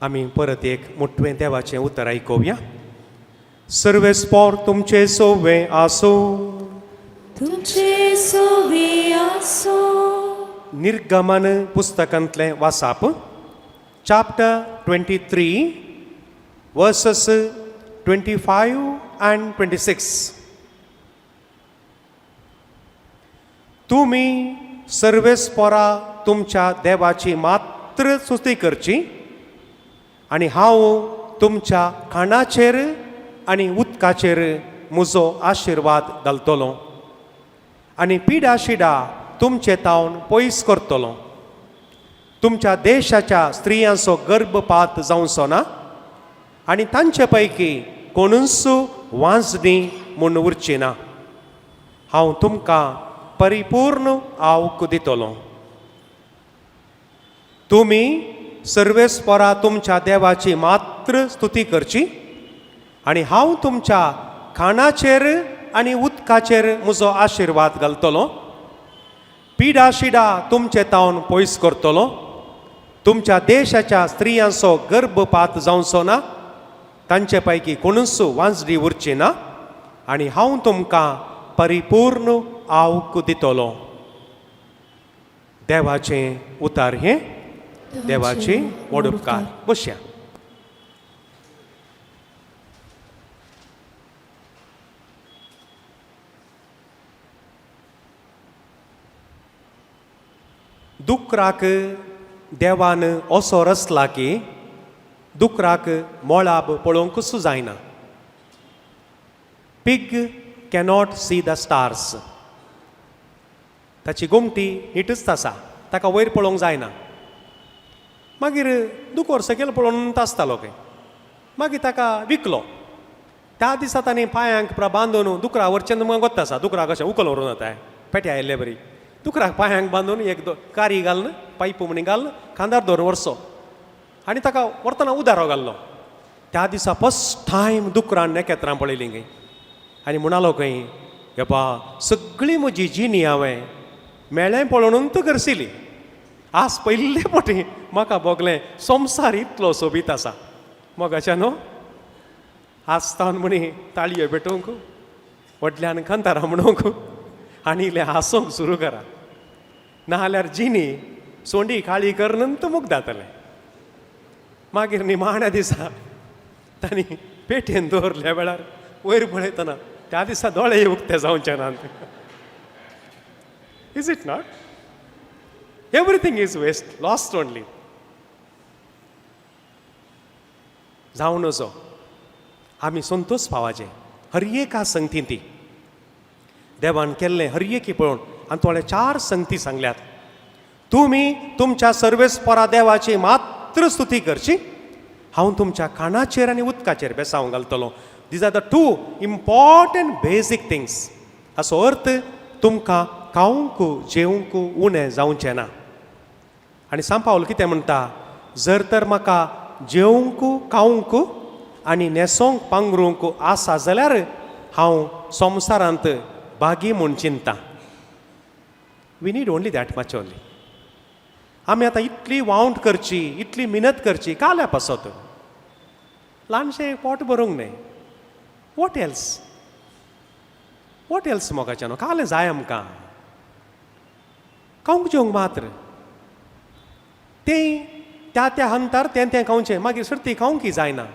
आमी परत एक मोटवें देवाचें उतर आयकुया. सर्वेस्पोर तुमचे सोवे आसूं. तुमचे सोवे आसूं. निर्गमन पुस्तकांतलें वासाप, chapter 23 verses 25 and 26. तुमी सर्वेस्पोरा तुमच्या देवाची मात्र स्तुती करची आनी हांव तुमच्या खाणाचेर आनी उदकाचेर म्हजो आशिर्वाद घालतलो आनी पिडा शिडा तुमचे तावन पयस करतलो. तुमच्या देशाच्या स्त्रियांचो गर्भपात जावचो ना आनी तांचे पैकी कोणूच वांजणी म्हूण उरची ना. हांव तुमकां परिपूर्ण आवक दितलो. तुमी सर्वेस्परा तुमच्या देवाची मात्र स्तुती करची आनी हांव तुमच्या खाणाचेर आनी उदकाचेर म्हजो आशिर्वाद घालतलो. पिडा शिडा तुमचे तावन पयस करतलो. तुमच्या देशाच्या स्त्रियांचो गर्भपात जावचो ना, तांचे पैकी कोणूच वांजडी उरची ना आनी हांव तुमकां परिपूर्ण आवक दितलो. देवाचें उतार हें. देवाचे व्हड उपकार. बसया. दुकराक देवान असो रचला की दुकराक मोळाब पळोवंकूच जायना. Pig cannot see the stars. ताची गोमटी नीटच आसा, ताका वयर पळोवंक जायना. मागीर दुकोर सकयल पळोवन आसतालो खंय. मागीर ताका विकलो. त्या दिसा ताणें पांयांक पुरा बांदून दुकरा व्हरचें गोत्त आसा. दुकरा कशें उकल व्हरून वताय पेटे आयिल्ले बरी. दुकराक पांयांक बांदून एक कारी घालून पायप म्हणी घालून खांदार दवरून व्हरचो आनी ताका व्हरतना उदारो घाल्लो. त्या दिसा फस्ट टायम दुकरान नखेत्रां पळयलीं खंय आनी म्हणालो खंय, येपा सगळी म्हजी जिणी हांवें मेळें पळोवन तूं करसिली, आज पयले फावटी म्हाका भोगलें संवसार इतलो सोबीत आसा. मोगाच्या न्हू आज तावन म्हणी ताळयो भेटोवंक व्हडल्यान कांतारां म्हणूंक आनी इल्लें हांसूंक सुरू करा, नाजाल्यार जिणी सोंडी काळी करून तूं मुख जातलें. मागीर निमाण्या दिसा तांणी पेटयेन दवरल्या वेळार वयर पळयतना त्या दिसा दोळे उक्ते जावचे नात. Is it not? Everything is waste, lost only. जावं नजो. आमी संतोश पावाचें हर एका संगती ती देवान केल्लें हर एकी पळोवन. आनी थोडे चार संगती सांगल्यात. तुमी तुमच्या सर्वेस्परा देवाची मात्र स्तुती करची, हांव तुमच्या कानाचेर आनी उदकाचेर बेसांव घालतलो. These are the two important basic things. हाचो अर्थ तुमकां खावंक जेवंक उणें जावचें ना. आनी सांव पावल कितें म्हणटा, जर तर म्हाका जेवंक खावंक आनी न्हेसोंक पांगरूंक आसा जाल्यार हांव संवसारांत भागी म्हूण चिंता. We need only that much only. आमी आतां इतली वावंट करची, इतली मिनत करची काल्या पासत, ल्हानशें पोट भरूंक न्हय. What else, what else मोगाचें न्हू कालें जाय आमकां खावंक जेवंक मात्र. तें त्या त्या हंतार तें तें खावचें, मागीर सर्ती खावंक जायना.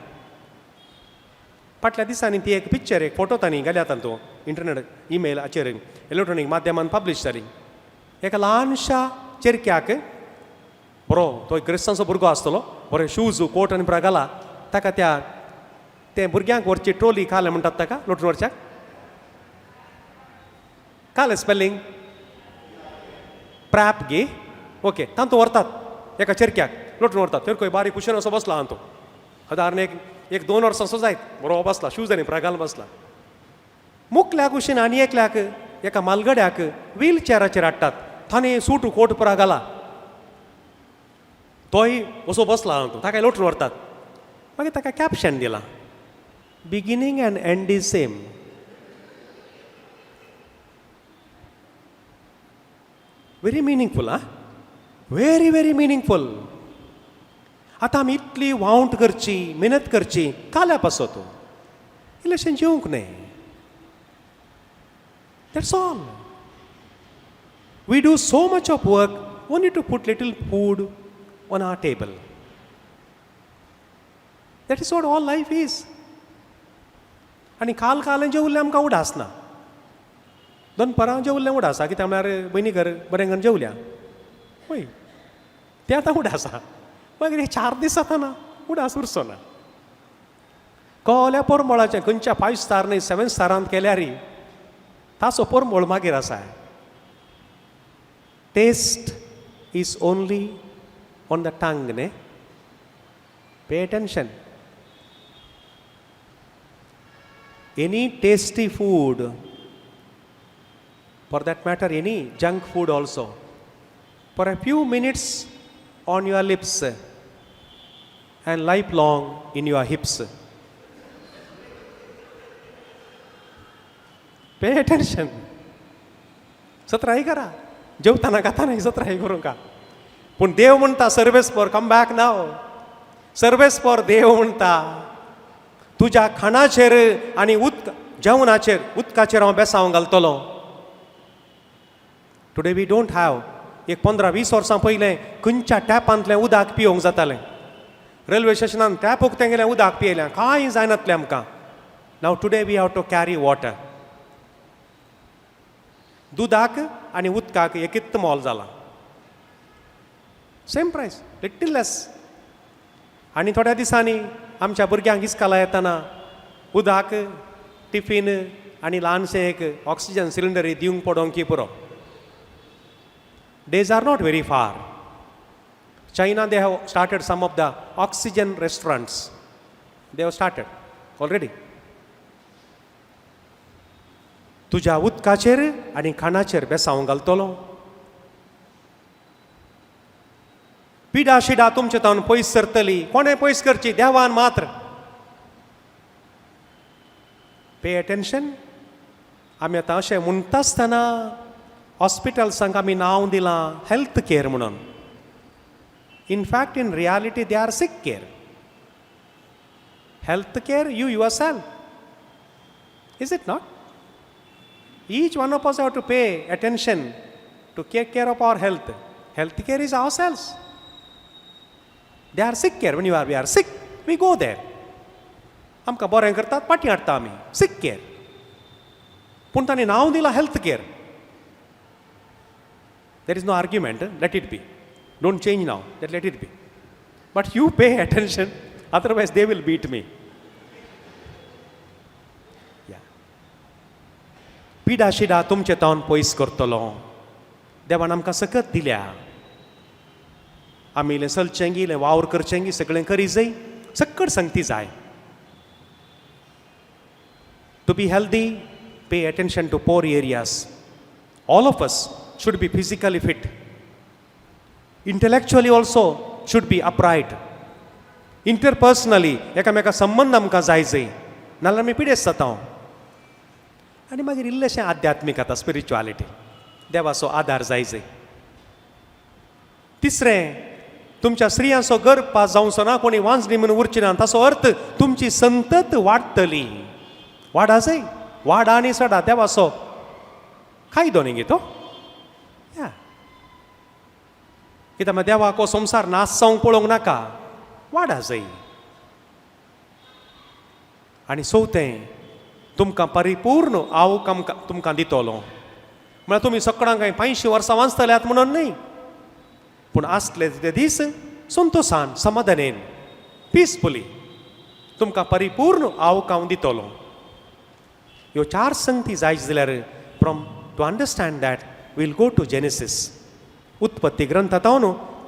फाटल्या दिसांनी ती एक पिक्चर, एक फोटो तांणी घाल्या तातूंत इंटरनेट ईमेलाचेर इलेक्ट्रॉनीक माध्यमान पब्लीश जाली. एका ल्हानशा चेरक्याक बरो तो एक क्रिस्तांचो भुरगो आसतलो, बरे शूज कोट आनी पुरा घाला. ताका त्या ते भुरग्यांक व्हरची ट्रोली कालें म्हणटात ताका, लोटून व्हरच्याक कालें स्पेलिंग प्रॅप गे, ओके. तांतू व्हरतात एका चेरक्याक लोटून व्हरतात. चेरको बारीक कुशेन असो बसला तातूंत, सादारण एक एक दोन वर्सां असो जायत बरो बसला, शूज आनी पुरा घालून बसला. मुखल्या कुशीन आनी एकल्याक एका मालगड्याक व्हील चेराचेर हाडटात, ताणें सूट कोट पुरा घाला, तोय असो बसला तातूंत, ताका लोटून व्हरतात. मागीर ताका कॅप्शन दिलां, beginning and end is same. Very meaningful. Ah, very very meaningful. आतां आमी इतली वावंट करची, मेहनत करची काल्या पासत, इल्लेशें जेवंक न्हय. That's all. We do so much of work only to put little food on our table. That is what all life is. आनी काल काल जेवल्लें आमकां उडास ना, दनपरां जेवल्लें उडास कित्याक म्हळ्यार भयणी घर बरें करून जेवल्या पळय, तें आतां उडास. मागीर हे 4 दीस जाता ना, उडास उरचो ना. कोल्या पोरमोळाचें खंयच्या फायव स्टार न्हय, सेवन स्टारांत केल्यार ताचो पोरमोळ मागीर आसा. Taste is only on the tongue न्ही. Pay attention. Any tasty food, for that matter any junk food also, for a few minutes on your lips and lifelong in your hips. Pay attention. सत्राय करा जेवताना खाता नाही, सत्राय करूं का. पूण देव म्हणटा, सर्वेस्पर, कम बॅक नाव. सर्वेस्पर देव म्हणटा, तुज्या खाणाचेर आनी उदक, जेवणाचेर, उदकाचेर हांव बेसांव घालतलो. Today we don't have. एक 15-20 वर्सां पयलें खंयच्या टॅपांतलें उदक पिवंक जातालें. रेल्वे स्टेशनान टॅप उक्तें गेलें, उदक पियेलें, कांय जायनातलें आमकां. Now today we have to carry water. दुदाक आनी उदकाक एकीत मोल जाला, सेम प्रायस, लिटील लेस. आनी थोड्या दिसांनी आमच्या भुरग्यांक इस्काला येतना उदक, टिफीन आनी ल्हानशें एक ऑक्सिजन सिलिंडर दिवंक पडोंक की पुरो. Days are not very far. China, they have started some of the oxygen restaurants. They have started already. तुज्या उदकाचेर आनी खाणाचेर बेसांव घालतलो. पिडा शिडा तुमचे तावन पयस सरतली. कोणें पयस करची? देवान मात्र. Pay attention. आमी आतां अशें म्हणटा आसतना हॉस्पिटल्सांक आमी नांव दिलां हेल्थ केअर म्हणून. In fact, in reality, they are sick care. Health care, you yourself, is it not? Each one of us have to pay attention to take care of our health. Health care is ourselves. They are sick care. When you are, we are sick, we go there. आमकां बरें करतात, पाटी हाडटा आमी. सिक care. पूण तांणी नांव दिलां health care. There is no argument, let it be. Don't change now, that let it be. But you pay attention, otherwise they will beat me. Yeah. पिडा शिडा तुमचे तावन पयस करतलो. देवान आमकां सकत दिल्या. आमी इल्लें चलचें, इल्लें वावर करचें, सगळें करी जाय, सक्कड संगती जाय. To be healthy, pay attention to four areas. All of us should be physically fit, intellectually also should be upright, interpersonally एकामेका संबंद आमकां जाय जाय, नाजाल्यार आमी पिडेस्त जाता. आनी मागीर इल्लेशें आध्यात्मीक आतां स्पिरिच्युअलिटी, देवाचो आदार जाय जाय. तिसरें, तुमच्या स्त्रियांचो गर्भपात जावचो ना, कोणी वांजणी म्हणून उरची ना. ताचो अर्थ तुमची संतत वाडटली. वाडा जाय, वाडा आनी चडा, देवाचो कायदो न्ही तो या. कित्याक म्हळ्यार देवाक हो संवसार नाश जावंक पळोवंक नाका. वाडा जाय. आनी चवथें, तुमकां परिपूर्ण आवक आमकां तुमकां दितलो. म्हळ्यार तुमी सकडां कांय 500 वर्सां वाचतल्यात म्हणून न्हय, पूण आसले ते दीस संतोसान, समाधानेन, पिसफुली तुमकां परिपूर्ण आवक हांव दितलो. ह्यो चार संगती जाय जाल्यार, from to understand that, we'll go to Genesis. उत्पत्ती ग्रंथांत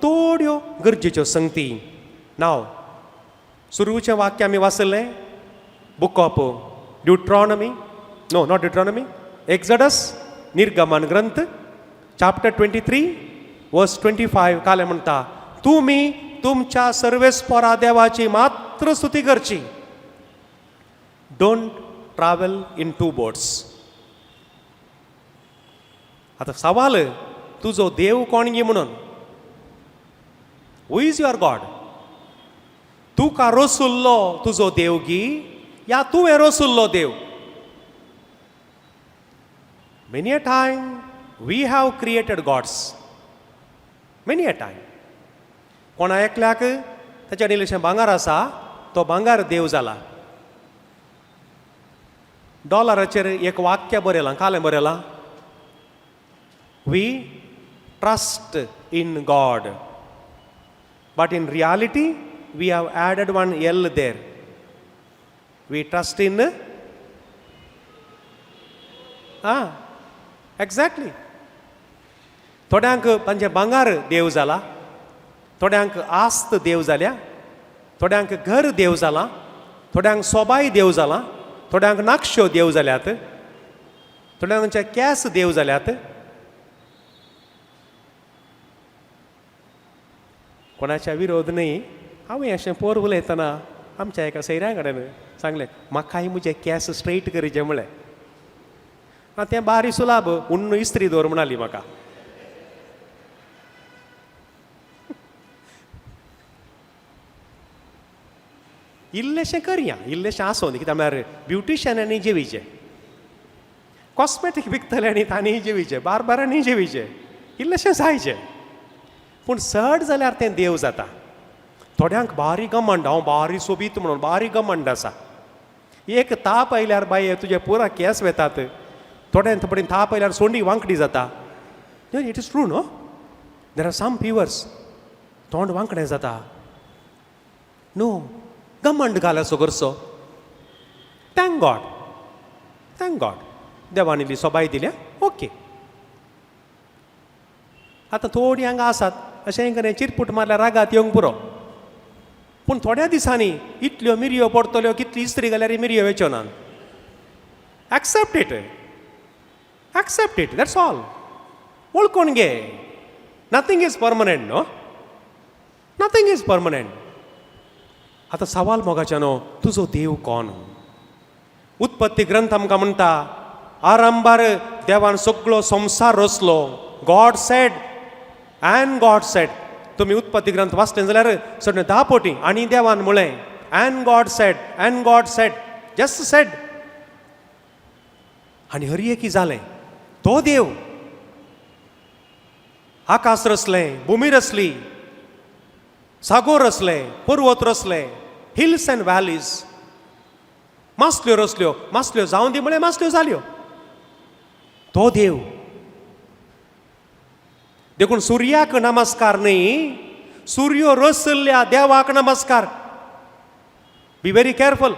थोड्यो गरजेच्यो संगती. नाव सुरवेचें वाक्य आमी वाचलें, book of Deuteronomy, no, not Deuteronomy, Exodus, निर्गमन ग्रंथ, chapter 23, verse 25. कालें म्हणटा, तुमी तुमच्या सर्वेस्पोरा देवाची मात्र स्तुती करची. Don't travel in two boats. आतां सवाल, तुजो देव कोण गी म्हणून. Who is your God? तुका रसुल्लो तुजो देव गी या तुवें रसुल्लो देव? Many a time we have created gods, many a time. कोणा एकल्याक ताच्या इल्लेशें भांगर आसा, तो भांगर देव जाला. डॉलराचेर एक वाक्य बरयलां, कालें बरयलां, "We trust in God," but in reality we have added one L there. We trust in, ah, exactly. थोड्यांक तांचें भांगार देव जाला, थोड्यांक आस्त देव जाल्या, थोड्यांक घर देव जाला, थोड्यांक सोबाय देव जाला, थोड्यांक नाकश्यो देव जाल्यात, थोड्यांक तांचे केंस देव जाल्यात. कोणाच्या विरोध न्हय. हांवें अशें पोर उलयतना आमच्या एका सैऱ्या कडेन सांगलें, म्हाकाय म्हजे केंस स्ट्रेट करचे म्हळें. आं, तें बारी सुलाब, उन्न इस्त्री दवर म्हणाली म्हाका. इल्लेशें करया, इल्लेशें आसूं न्ही. कित्याक म्हळ्यार ब्युटिशियनांनी जेवीचें, कॉस्मेटीक विकतले आनी तांणी जेवीचें, बार्बरांनी जेवीचें, इल्लेशें जायचें. पूण चड जाल्यार तें देव जाता. थोड्यांक बारीक घमंड, हांव बारी सोबीत म्हणून बारीक घमंड आसा. एक ताप आयल्यार बाये तुजे पुरा केंस वेतात. थोड्यां थोडी ताप आयल्यार सोंडी वांकडी जाता. It is true, no? There are some fevers, तोंड वांकडें जाता. न्हू घमंड घाल असो करचो. Thank God, thank God, देवान इल्ली सोबाय दिल्या. ओके, आतां थोडीं हांगा आसात, अशें कडेन चिरपूट मारल्यार रागात येवंक पुरो, पूण थोड्या दिसांनी इतल्यो मिरयो पडटल्यो, कितली इस्त्री घाल्यार मिरयो वेच्यो ना. Accept it, accept it, that's all. वळखून घे. Nothing is permanent, no, nothing is permanent. आतां सवाल मोगाच्यानो, तुजो देव कोण? उत्पत्ती ग्रंथ आमकां म्हणटा, आरंभार देवान सगळो संवसार रचलो. God said and God said. तुमी उत्पत्ती ग्रंथ वाचले जाल्यार सगळे 10 पोटी आनी देवान म्हळें, and God said, and God said, just said, आनी हर एकी जालें. तो देव आकाश रचलें, भुमी रचली, सागोर रचले, पर्वत रचले, हिल्स अँड व्हॅलीज, मासल्यो रचल्यो. मासल्यो जावं दी म्हळें, मासल्यो जाल्यो. तो देव. देखून सुर्याक नमस्कार न्ही, सूर्य रचल्ल्या देवाक नमस्कार. Be very careful.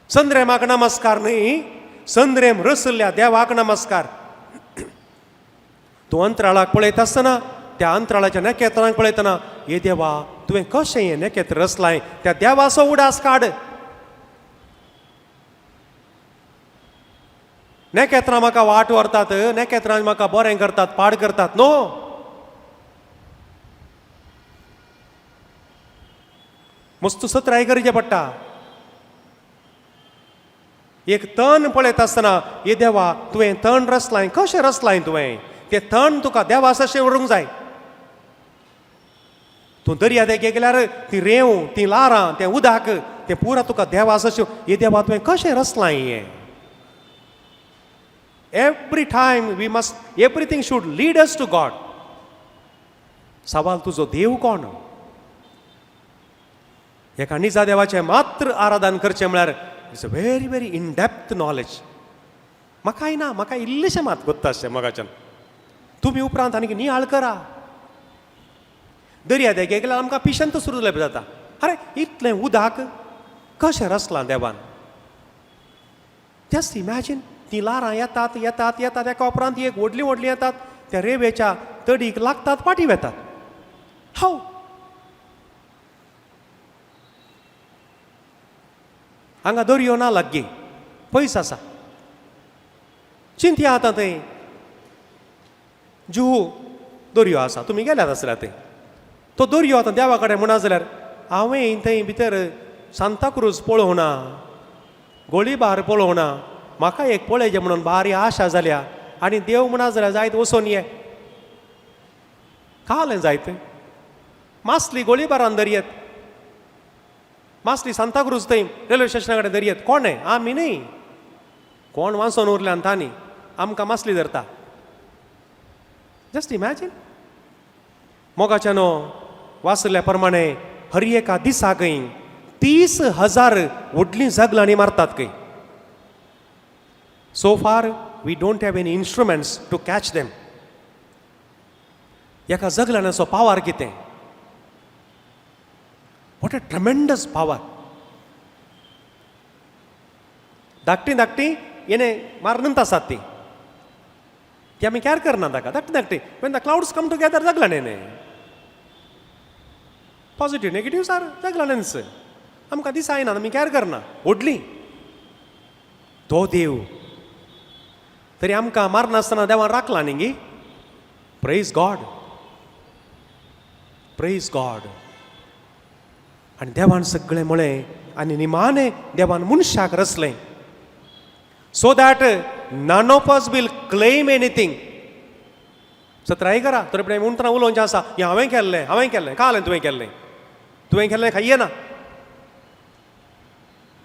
चंद्रेमाक नमस्कार न्ही, चंद्रेम रचल्ल्या देवाक नमस्कार. तूं अंतराळाक पळयता आसतना, त्या अंतराळाच्या नखेत्रांक पळयतना, हे देवा, तुवें कशें हें नखेत्र रचलाय, त्या देवाचो उडास काड. नखेत्रां म्हाका वाट व्हरतात, नखेत्रां म्हाका बरें करतात, पाड करतात, नो. मस्त सत्राय करचें पडटा. एक तण पळयता आसतना, हे देवा, तुवें तण रचलाय, कशें रचलाय तुवें तें तण, तुका देवास अशें व्हरूंक जाय. तूं दर्या देगेक गेल्यार ती रेंव, ती लारां, तें उदक, तें पुरा तुका देवास अशें, हे देवा, तुवें कशें रचलाय हें. Every time we must, everything should lead us to God. सवाल, तुजो देव कोण? एका निजा देवाचें मात्र आराधन करचें म्हळ्यार it's a very very in depth knowledge. म्हाकाय ना, म्हाका इल्लेशें मात गोत्ता आसचें मोगाच्यान. तुमी उपरांत आनीक नियाळ करा. दर्या देगेक गेल्यार आमकां पिशंत सुरू जाता. अरे, इतलें उदक कशें रचलां देवान? जस्ट इमॅजीन, तीं ल्हारां येतात, येतात, येतात, एका उपरांत एक व्हडलीं व्हडलीं येतात, त्या रेंवेच्या तडीक लागतात, फाटीं वेतात. हाव? हांगा दर्यो ना लागीं, पयस आसा. चिंतया, आतां थंय जुहू दर्यो आसा, तुमी गेल्यात आसल्यार थंय. तो दर्यो आतां देवा कडेन म्हणा जाल्यार, हांवें थंय भितर सांताक्रूज पळोवना, गोळीबार पळोवना, म्हाका एक पळयचें म्हणून भारी आशा जाल्या. आनी देव म्हणा जाल्यार, जायत वचोन ये. कालें जायत मासली गोळीबारान दर्येत. मासली सांताक्रूज थंय रेल्वे स्टेशना कडेन दर्येत कोण आमी न्ही. कोण वांचोन उरल्यान तांणी आमकां मासली धरता. Just imagine. मोगाच्यानो, वाचल्या प्रमाणे हर एका दिसाकय 30,000 व्हडलीं जगलांनी मारतात खंय. So far we don't have any instruments to catch them. एका जगलाण्याचो पावर कितें? What a tremendous power. धाकटी धाकटी येणे मारनंत आसात ती ती आमी कॅर करना ताका. धाकटी धाकटी, when the clouds come together, जगलाणें positive negative sir जगलाण्यांच आमकां दिसा येना, आमी कॅर करना. व्हडली तो देव तरी आमकां मारनासतना देवान राखला न्ही गी. Praise God, praise God. आनी देवान सगळें म्हळें आनी निमाणें देवान मनशाक रचलें so that none of us will claim anything. सत्राय करा तर पण म्हणटना उलोवचें आसा, हें हांवें केल्लें, हांवें केल्लें. कालें तुवें केल्लें, तुवें केल्लें खायये ना.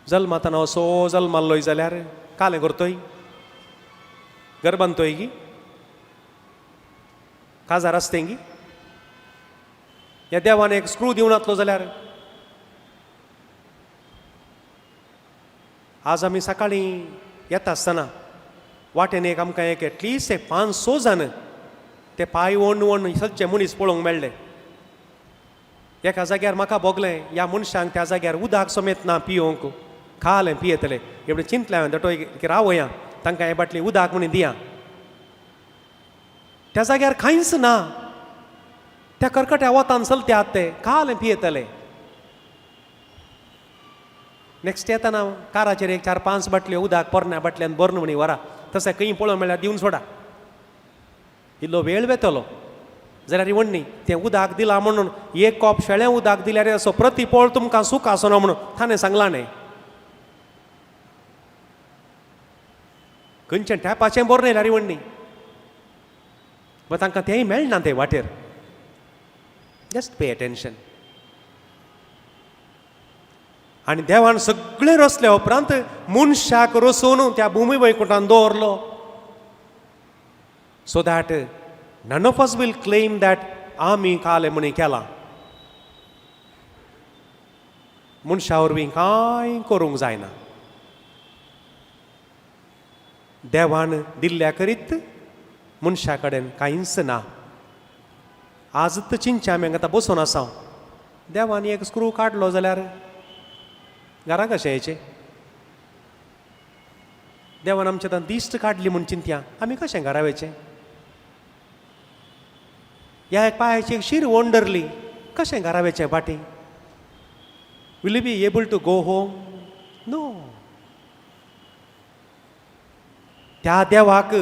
जल्मातना असो जल्माल्लोय जाल्यार कालें करतोय? घर बांदतोय गी? काजार आसतें गी? ह्या देवान एक स्क्रू दिवन नातलो जाल्यार? आज आमी सकाळीं येता आसतना वाटेन एक आमकां एक एटलिस्ट एक पांच स जाण ते पांय ओण ओण सदचे मनीस पळोवंक मेळ्ळे. एका जाग्यार म्हाका भोगलें, ह्या मनशांक त्या जाग्यार उदक समेत ना पियोवंक. खालें पियेतले एवढें चिंतलें हांवें, दटो एक रावया, तांकां हे बाटली उदक म्हणून दिया. त्या जाग्यार कांयच ना. त्या करकट्या वतान चलत्यात ते, कालें पियेतले. नेक्स्ट येतना काराचेर एक चार पांच बाटल्यो उदक पोरण्या बाटल्यान भरून म्हणी व्हरा. तशें खंय पळोवंक मेळ्ळ्यार दिवन सोडा. इल्लो वेळ वेतलो जाल्यार वण्णी तें उदक दिलां म्हणून, एक कॉप शेळें उदक दिल्यार असो प्रतिपोळ तुमकां सूख आसना म्हणून ताणें सांगलां न्ही. खंयचें टॅपाचें बरें येयल्यार वण्णी, बट तांकां तेंय मेळना ते वाटेर. Just pay attention. आनी देवान सगळें रचल्या उपरांत मनशाक रचून त्या भुमी वैकुंठान दवरलो so that none of us will claim that आमी कालें म्हणी केलां. मनशा वरवीं कांय करूंक जायना. देवान दिल्ल्या करीत मनशा कडेन कांयच ना. आज चिंतचें, आमी आतां बसून आसा, देवान एक स्क्रू काडलो जाल्यार घरा कशें येचें? देवान आमच्या आतां दिश्ट काडली म्हूण चिंतया, आमी कशें घरा वयचें? ह्या एक पांयाची एक शीर ओंडरली, कशें घरा वयचें फाटीं? Will you be able to go home? No. त्या देवाक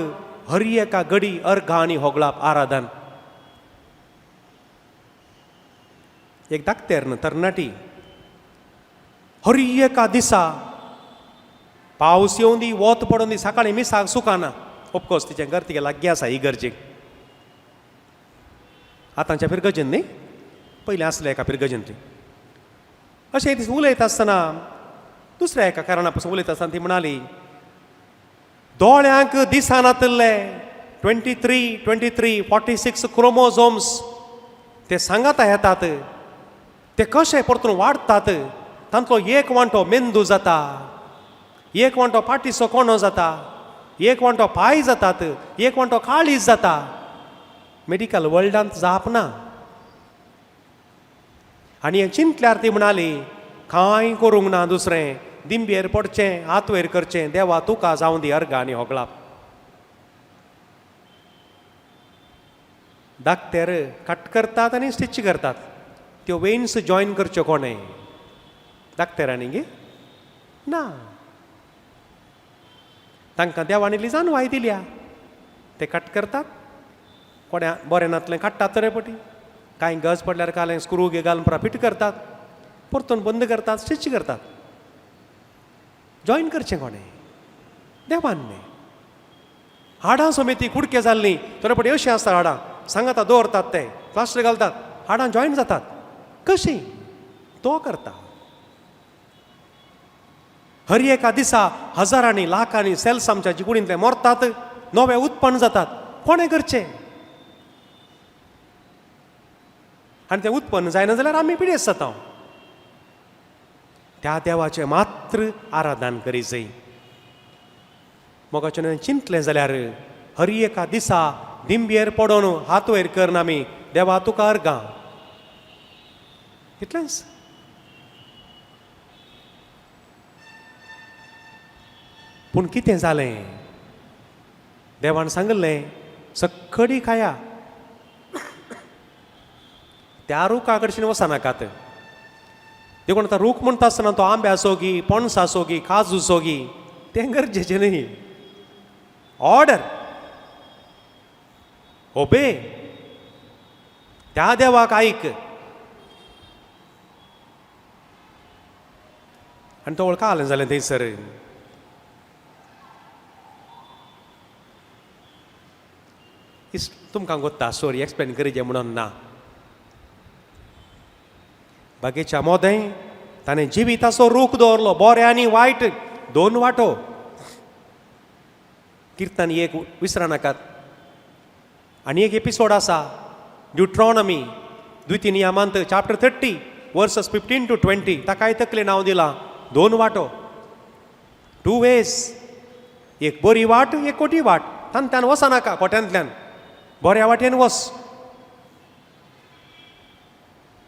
हर एका घडी अर्घा आनी होगळाप, आराधन. एक धाकतेर न्हू तरणाटी, हर एका दिसा पावस येवन दी, वत पडून दी, सकाळीं मिसाक चुकना. ऑफकोर्स तिचें घर तिगे लागीं आसा इगर्जेक. आतांच्या फिरगजेन न्ही, पयलीं आसलें एका फिरगजेन ती. अशें एक दीस उलयता आसतना, दुसऱ्या एका कारणा पासून उलयता आसतना ती म्हणाली, दोळ्यांक दिसनातल्ले 23, 23, 46 chromosomes ते सांगाता येतात. ते कशे परतून वाडटात? तांतलो एक वांटो मेंदू जाता, एक वांटो पाटीचो कोणो जाता, एक वांटो पांय जातात, एक वांटो काळीज जाता. मेडिकल वर्ल्डांत जाप ना. आनी हें चिंतल्यार ती म्हणाली, कांय करूंक ना दुसरें, दिंबेर पडचें, हात वयर करचें, देवा तुका जावं दी अर्गां आनी होगळाप. दाक्तेर कट करतात आनी स्टिच करतात. त्यो वेन्स जॉयन करच्यो कोणें? दाक्तेरांनी गे ना. तांकां देवान इल्ली जाणवाय दिल्या. ते कट करतात, कोण्या बरें नातलें काडटात तरे पटी, कांय गज पडल्यार कालें स्क्रू गे घालून परत फिट करतात, परतून बंद करतात, स्टिच करतात. जॉयन करचें कोणें? देवान न्ही. हाडां समेती कुडके जाल्लीं थोडे पटी अशीं आसता. हाडां सांगाता दवरतात, ते प्लास्टर घालतात, हाडां जॉयन जातात. कशीं? तो करता. हर एका दिसा हजारांनी लाखांनी सेल्स आमच्या जिकुणींतले मरतात, नवे उत्पन्न जातात. कोणें करचें? आनी तें उत्पन्न जायना जाल्यार आमी पिडेस्त जाता. त्या देवाचें मात्र आराधन करी जाय. मोगाचें चिंतलें जाल्यार हर एका दिसा दिंबयेर पडोन हात वयर करन आमी देवा तुका अर्गां, इतलेंच. पूण कितें जालें? देवान सांगिल्लें सक्कडी खाया, त्या रुखा कडशीन वचनाकात. देखून आतां रूख म्हणटा आसतना तो आंब्याचो गी, पणसाचो गी, काजूचो गी, तें गरजेचें न्ही. ऑर्डर ओबे, त्या देवाक आयक. आनी तो वळखा जालें थंयसर. तुमकां गोत्ता स्टोरी एक्सप्लेन करीजे म्हणून ना. बागेच्या मोदें ताणें जिविताचो रूख दवरलो, बरें आनी वायट दोन वांटो. किर्तन एक विसरा नाकात. आनी एक एपिसोड आसा ड्युट्रॉनमी द्वितीय नियमांत chapter 30 verses 15 to 20. ताकाय तकले नांव दिलां दोन वांटो, टू वेज. एक बरी वाट, एक खोटी वाट. तांतल्यान वचनाका, खोट्यांतल्यान बऱ्या वाटेन वच.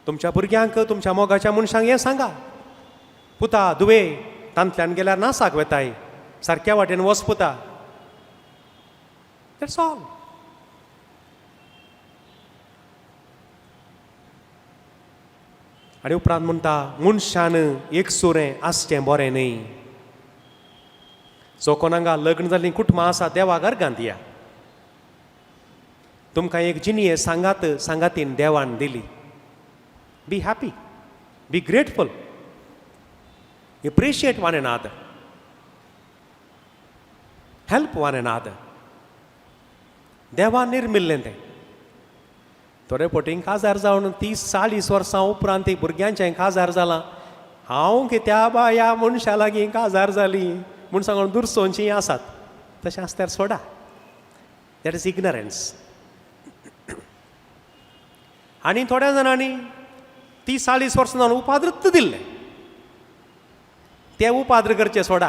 तुमच्या भुरग्यांक, तुमच्या मोगाच्या मनशांक हें सांगा, पुता दुवे तांतल्यान गेल्यार नासाक वेताय, सारक्या वाटेन वच पुता. That's all. आनी उपरांत म्हणटा मनशान एकसुरें आसचें बरें न्हय. जो कोण हांगा लग्न जाल्लीं कुटुंबां आसा देवाक अर्गां दिया. तुमकां एक जिणये सांगात सांगातीन देवान दिली. Be happy, be grateful, appreciate one another, help one another. देवान निर्मिल्लें तें. थोडे फावटी काजार जावन 30-40 वर्सां उपरांत ती भुरग्यांचें काजार जालां. हांव कित्या बा ह्या मनशा लागीं काजार जाली म्हूण सांगून दुरसोनचीं आसात. तशें आसल्यार सोडा, that is ignorance. आनी थोड्या जाणांनी 30-40 वर्सां जावन उपाद्रत दिल्लें, ते उपाद्र करचे सोडा.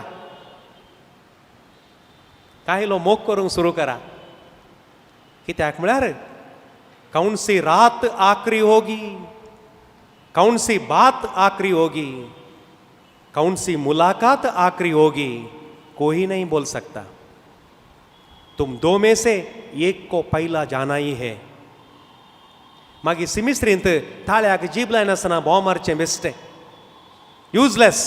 कांय लोक मोग करूंक सुरू करा. कित्याक म्हळ्यार कौन सी रात आखरी होगी, कौन सी बात आखरी होगी, कौन सी मुलाकात आखरी होगी, कोई नहीं बोल सकता. तुम दो में से एक को पहला जाना ही है. मागीर सिमिस्त्रींत ताळ्याक जीब लायनासतना भोंव मारचें बेश्टें, युजलेस.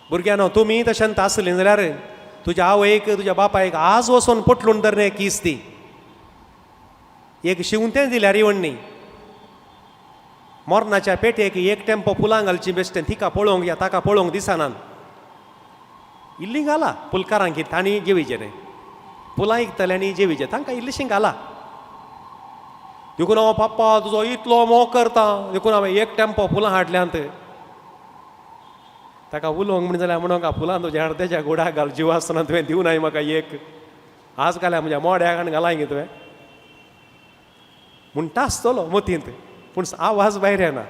भुरग्यांनो तुमी तशेंच आसलीं जाल्यार तुज्या आवयक तुज्या बापायक आज वचून पोटलून धरणे कीस दी, एक शिंवतें दिल्यार येवणी, मरणाच्या पेटेक एक टेम्पो फुलां घालची बेश्टें, तिका पळोवंक या ताका पळोवंक दिसनात. इल्ली घाला फुलकारांक, तांणी जेवीचें न्हय, फुलां इकतले आनी जेवीचें, तांकां इल्लीशीं घाला. देखून हांव पप्पा तुजो इतलो मोग करता, देखून हांवें एक टेम्पो फुलां हाडल्यांत. ताका उलोवंक म्हण जाल्यार म्हणूंक फुलां तुज्या अर्द्याच्या गोडाक घाल, जीव आसतना तुवें दिवनाय म्हाका एक, आज घाल्या म्हज्या मोड्याक आनी घालाय गे तुवें म्हणटा आसतलो मतींत, पूण आवाज भायर येना.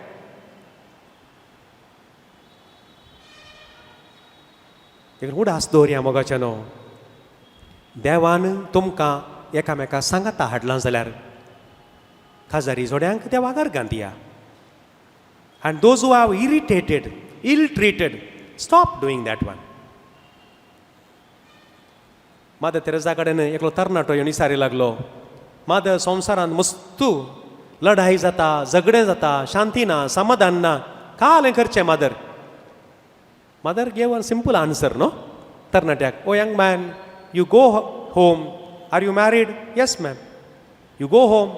देखून उडास दवरया मोगाच्या न्हू, देवान तुमकां एकामेका सांगाता हाडलां जाल्यार काजारी जोड्यांक देवाक अर्गां दिया. And those who have irritated, ill treated, stop doing that one. Mother Teresa कडेन एकलो तरणाटो येवन विचारी लागलो, मादर संवसारांत मस्तू लढाई जाता, झगडें जाता, शांती ना, समाधान ना, कालें करचें mother? Mother gave a simple answer न्हू तरणाट्याक, O young man, you go home. Are you married? Yes ma'am. You go home,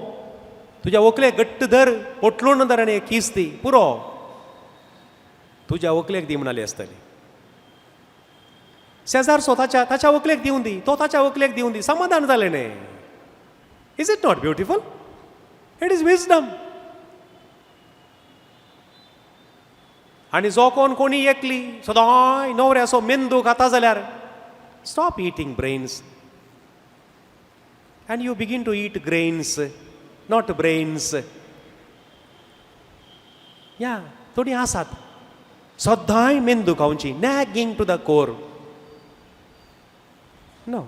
तुज्या व्हंकलेक घट्ट धर, पोटलून धर आनी एक कीस दी, पुरो. तुज्या व्हंकलेक दी म्हणाली आसतली. शेजारचो ताच्या ताच्या व्हंकलेक दिवन दी, तो ताच्या व्हंकलेक दिवन दी, समाधान जालें न्ही. Is it not beautiful? It is wisdom. आनी जो कोण कोणी एकली सदांय न्हवऱ्याचो मेंदू खाता जाल्यार stop eating brains and you begin to eat grains, not brains. या थोडीं आसात सदांय मेंदू खावची, nagging to the core. No.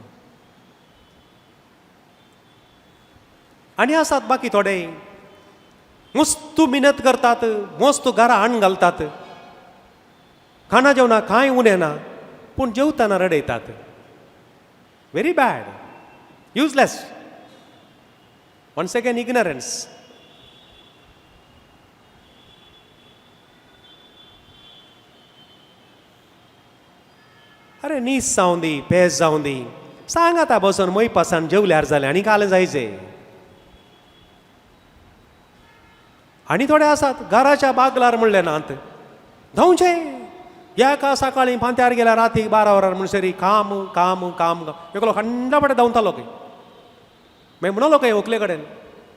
आनी आसात बाकी थोडे मस्तू मिनत करतात, मस्त घरा हाण घालतात, खाणा जेवणा कांय उणें ना, पूण जेवतना रडयतात. Very bad, useless, once again ignorance. अरे नीस जावं दी, पेज जावं दी, सांग आतां बसून मोयपासान जेवल्यार जालें आनी कालें जायचें. आनी थोडे आसात घराच्या बागलार म्हणलें नात धांवचें, एका सकाळीं फांत्यार गेल्यार रातीक 12 वरां म्हणसरी काम काम काम. एकलो खंडपणे धांवतालो खंय. मागीर म्हणलो खंय व्हंकले कडेन,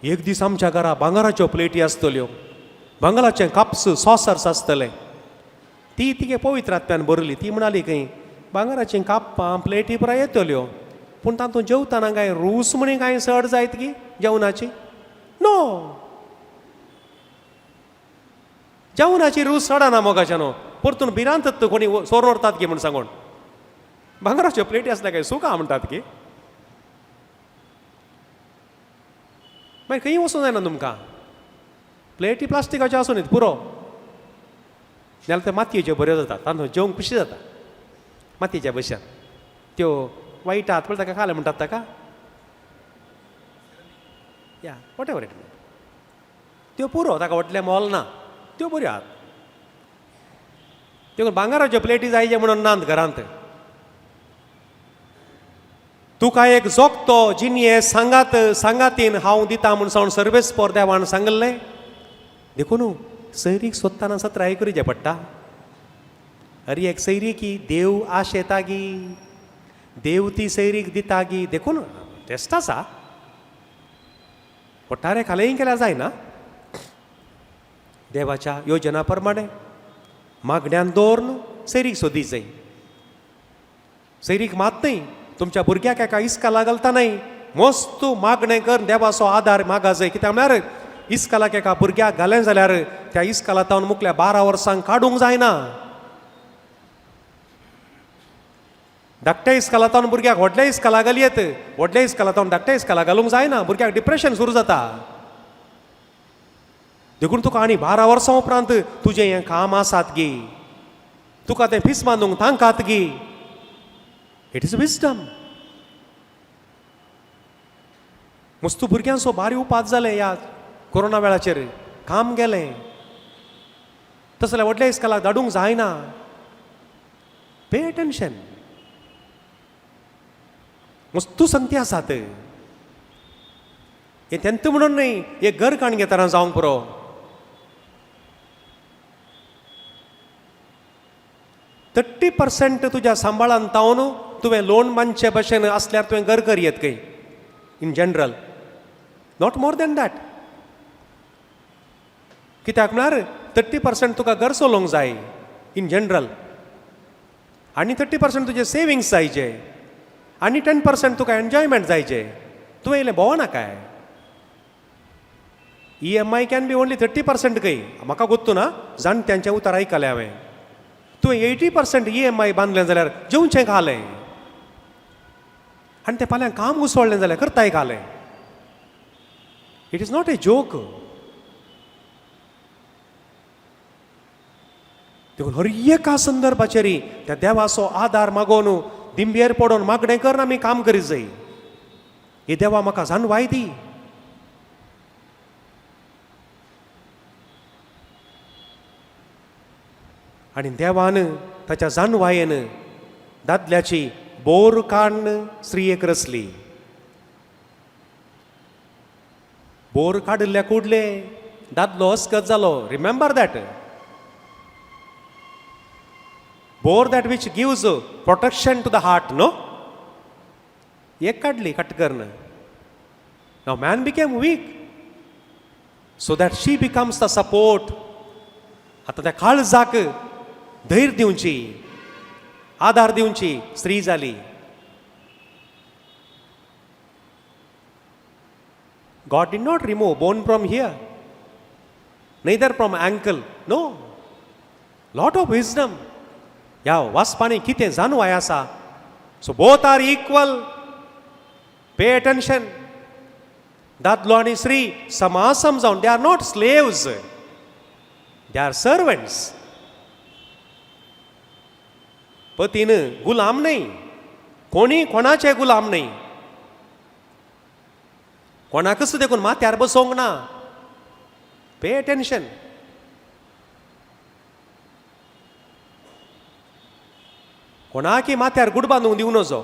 एक दीस आमच्या घरा भांगराच्यो प्लेटी आसतल्यो, भांगराचें काप्स सॉसर्स आसतलें. ती तिगे पवित्र आत्म्यान भरली. ती म्हणाली खंय भांगराचीं काप्पां प्लेटी पुराय येतल्यो, पूण तातूंत जेवतना कांय रूस म्हणी कांय चड जायत की जेवणाची? नो, जेवणाची रूस चडना मोगाच्या न्हू, परतून भिरांत कोणी सोर व्हरतात की म्हूण सांगून. भांगराच्यो प्लेटी आसल्या काय सुखां म्हणटात की. मागीर खंय वचूंक जायना तुमकां, प्लेटी प्लास्टिकाच्यो आसूं न्ही पुरो, जाल्यार त्यो मातयेच्यो बऱ्यो जातात, तांदूळ जेवंक खुशी जाता मातयेच्या भशेन. त्यो वायट आहात पळय ताका खालें म्हणटात ताका, या what ever it, त्यो पुरो, ताका व्हडलें मोल ना, त्यो बऱ्यो आहात. त्यो भांगराच्यो प्लेटी जायचे म्हणून नात घरांत. तुका एक जोगतो जिनये सांगात सांगातीन हांव दिता म्हूण सांगून सर्वेस्पोर देवान सांगल्लें. देखून सैरीक सोदतना सत्राय करीचें पडटा. अरे एक सैरिकी देव आशेता गी, देव ती सैरीक दिता गी, देखून टेस्ट आसा. पट्टारे खालेंय केल्यार जायना. देवाच्या योजना प्रमाणे मागण्यान दवरून सैरीक सोदी जाय. सैरीक मात न्हय, तुमच्या भुरग्याक एका इस्काला घालता न्हय, मस्त मागणें कर देवाचो आदार मागा जाय. कित्याक म्हळ्यार इस्कालाक एका भुरग्याक घालें जाल्यार त्या इस्काला तावन मुखल्या 12 वर्सांक काडूंक जायना. धाकट्या इस्काला तावन भुरग्याक व्हडल्या इस्काला घालयेत, व्हडल्या इस्काला तावन धाकट्या इस्काला घालूंक जायना, भुरग्याक डिप्रेशन सुरू जाता. देखून तुका आनी 12 वर्सां उपरांत तुजें हें काम आसात गी, तुका तें फीस बांदूंक तांकात गी. It is wisdom. मस्तू भुरग्यांचो भारी उपाद जालें ह्या कोरोना वेळाचेर, काम गेलें, तसो जाल्यार व्हडल्या इस्कालाक धाडूंक जायना. Pay attention. मस्तू संगती आसात. हें तेंत म्हणून न्हय, एक घर काण घेतना जावंक पुरो. 30% तुज्या सांबाळान तावन तुवें लोन बांदचे भशेन आसल्यार तुवें घर कर येत खंय in general, not more than that. कित्याक म्हळ्यार 30% तुका घर चलोवंक जाय इन जनरल, आनी 30% तुजें सेविंग्स जायचे, आनी 10% तुका एन्जॉयमेंट जायचे. तुवें इल्लें भोंवना काय? EMI can be only 30% खंय, म्हाका गोत्तू ना, जाणट्यांचें उतर आयकलें हांवें. तुवें 80% EMI बांदलें जाल्यार जेवचें खालें, आनी तें फाल्यां काम उसळलें जाल्यार करताय खालें. It is not a joke. देखून हर एका संदर्भाचेर त्या देवाचो आदार मागोवन दिंबेर पडोवन मागणें करून आमी काम करीत जाय. हे देवा म्हाका जाणवाय दी. आनी देवान ताच्या जाणवायेन दादल्याची बोर काडून स्त्रियेक रचली. बोर काडिल्ल्या कुडले दादलो अस्कत जालो. Remember that. Bore that which gives protection to the heart, no? एक काडली कट करून. Now man became weak so that she becomes the support. आतां त्या काळजाक धैर्य दिवची, आदार दिवची स्त्री जाली. God did not remove bone from here, neither from ankle. No. Lot of wisdom. ह्या वाचपांनी कितें जाणवाय आसा. So both are equal. Pay attention. दादलो आनी स्त्री समासम जावन, they are not slaves, they are servants. पतीन गुलाम न्हय, कोणी कोणाचे गुलाम न्हय, कोणाकच देखून माथ्यार बसोवंक ना. Pay attention. कोणाकी माथ्यार गुड बांदूंक दिवं नजो.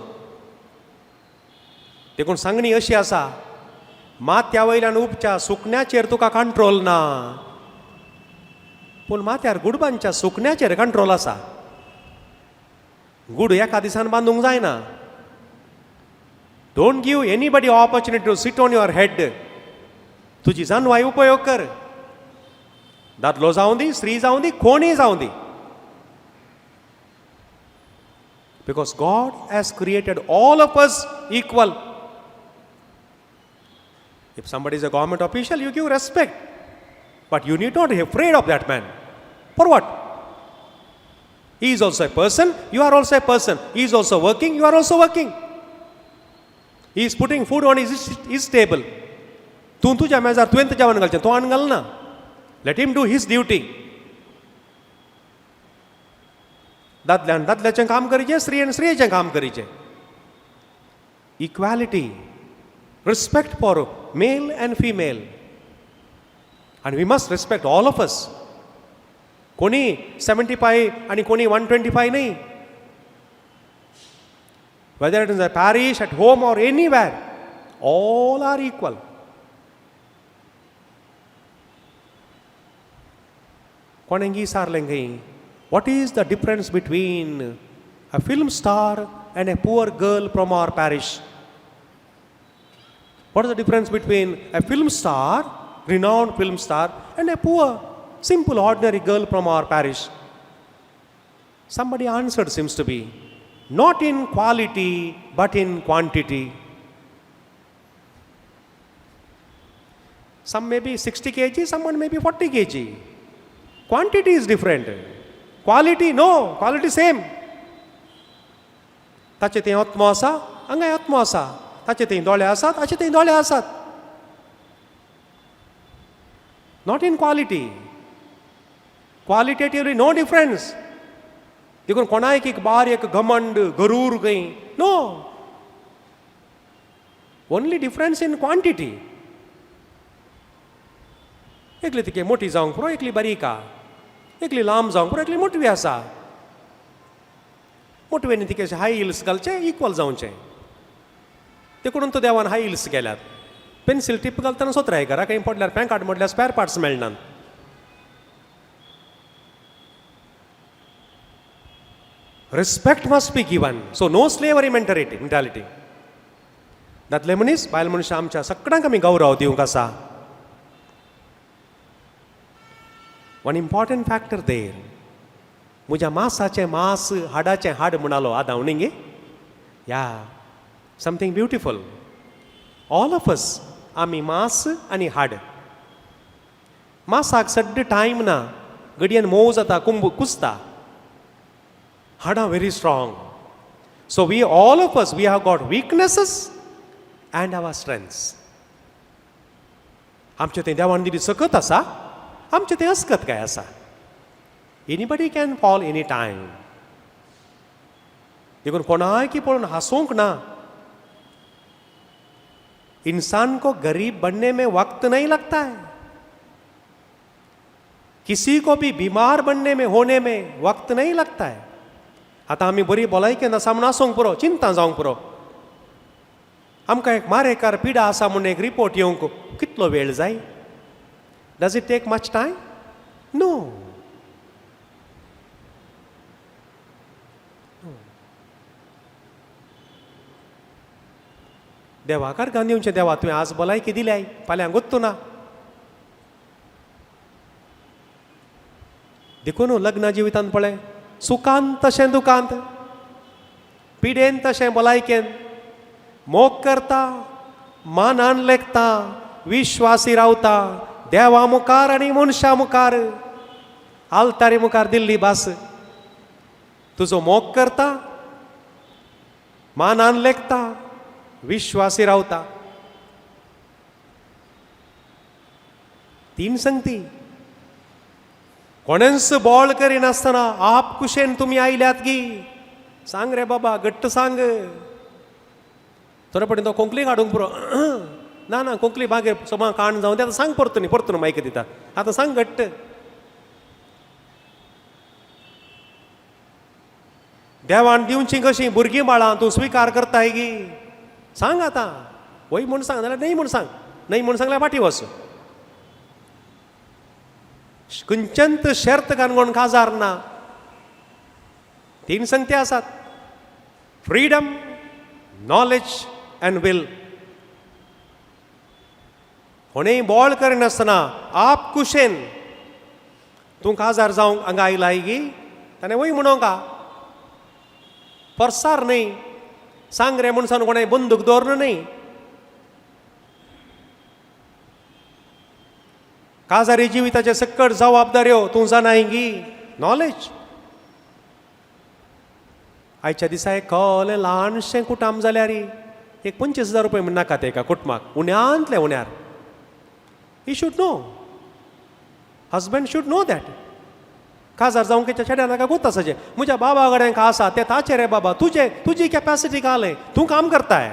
देखून सांगणी अशी आसा, माथ्या वयल्यान उपच्या सुकण्याचेर तुका कंट्रोल ना, पूण माथ्यार गुडबांच्या सुकण्याचेर कंट्रोल आसा. गुड एका दिसान बांदूंक जायना. Don't give anybody opportunity to sit on your head. तुजी जानवाय उपयोग कर. दादलो जावं दी, स्त्री जावं दी, कोणीय जावं दी. Because God has created all of us equal. If somebody is a government official, you give respect. But you need not be afraid of that man. For what? He is also a person, you are also a person. He is also working, you are also working. He is putting food on his table. तूं तुज्या मेजार तुवें जेवण घालचें, तो हाडून घालना. Let him do his duty. दादल्यान दादल्याचें काम करचें, स्त्रियेन स्त्रियेचें काम करचें. Equality, respect for male and female, and we must respect all of us. कोणी 75 आनी कोणी 125 न्ही. Whether it is a parish, at home or anywhere, all are equal. कोणें विचारलें खंय, what is the difference between a film star and a poor girl from our parish? What is the difference between a film star, renowned film star, and a poor, simple, ordinary girl from our parish? Somebody answered, seems to be, not in quality, but in quantity. Some may be 60 kg, someone may be 40 kg. Quantity is different. Quality, no, quality same. ताचे थंय आत्मो आसा, हांगाय आत्मो आसा. ताचे थंय दोळे आसात, हाचे थंय दोळे आसात. Not in quality. Qualitatively no difference. देखून कोणाक एक बार एक घमंड गरूर खंय, no. Only difference in quantity. एकली तिके मोठी जावंक पुरो, एकली बारीक आहा. एकली लांब जावंक पुरो, एकली मोटवी आसा. मोटवेनी तिके हाय हिल्स घालचे, इक्वल जावचें. देखून तो देवान हाय हिल्स केल्यात. पेन्सील टीप घालतना सोत्राय घरा खंय पडल्यार पॅन कार्ड मोडल्यार स्पॅर पार्ट्स मेळनात. Respect must be given. So no slavery mentality. दादले मनीस बायल मनशां आमच्या सगळ्यांक आमी गौरव दिवंक आसा. One important factor there. म्हज्या मासाचें मास हाडाचें हाड म्हणालो आदांव न्ही गे. Yeah, something beautiful. All of us आमी मास आनी हाड. मासाक सड्ड टायम ना, घडयेन मोव जाता, कुंब कुसता. हाडां very strong. So we all of us, we have got weaknesses and our strengths. आमचें थंय देवान दिली सकत आसा, आमचें थंय अस्कत काय आसा. Anybody can fall any time. देखून कोणायकी पळोवन हांसूंक ना. इंसान को गरीब बनने में वक्त नहीं लगता है, किसी को भी बीमार बनने में होने में वक्त नहीं लगता है. आतां आमी बरी भलायकेन आसा म्हूण आसूंक पुरो, चिंता जावंक पुरो. आमकां एक मारेकार पिडा आसा म्हूण एक रिपोर्ट येवंक कितलो वेळ जाय? Does it take much time? No. देवाकार Gandhi येवचें, देवा तुवें आज भलायकी दिल्याय, फाल्यां गोत्तू ना. देखून लग्न जिवितांत पळय, सुखांत तशें दुखांत, पिडेन तशें भलायकेन, मोग करता, मानान लेखता, विश्वासी रावता, देवा मुखार आनी मनशा मुखार, आल्तारी मुखार दिल्ली भास. तुजो मोग करता, मानान लेखता, विश्वासी रावता. तीन संगती. कोणेंच बोळ करिनासतना आप कुशेन तुमी आयल्यात गी? सांग रे बाबा, घट्ट सांग. थोडे पडीन तो खोंकली काडूंक पुरो. ना ना, खोंकली मागीर सोमा काण जावन ते. आतां सांग परतून, परतून मायक दिता. आतां सांग घट्ट. देवान दिवची कशीं भुरगीं बाळां तूं स्विकार करताय गी? सांग आतां. वय म्हूण सांग नाल्यार न्हय म्हूण सांग. न्हय म्हूण सांगल्यार फाटीं वच. खंयच्यान शर्त घालून काजार ना. तीन संगती आसात, फ्रीडम, नॉलेज अँड will. कोणेय बोळ करिनासतना आप कुशेन तूं काजार जावंक हांगा आयलाय गी? ताणें वय म्हणोंक फोर्सार न्हय. सांग रे म्हूण सांग, कोणें बंदूक दवरना न्हय. काजारी जिविताचे सक्कड जबाबदाऱ्यो तूं जाणाय गी? नॉलेज. आयच्या दिसा एक कहलें ल्हानशें कुटाम जाल्यार एक 25,000 रुपया म्हण नाका ते एका कुटुंबाक, उण्यांतले उण्यार. He should know, husband should know that. काजार जावंक चेड्या नाका गोत आसाचें. म्हज्या बाबा कडेन का आसा ते ताचे रे बाबा. तुजे तुजी कॅपॅसिटी कालें, तूं काम करताय,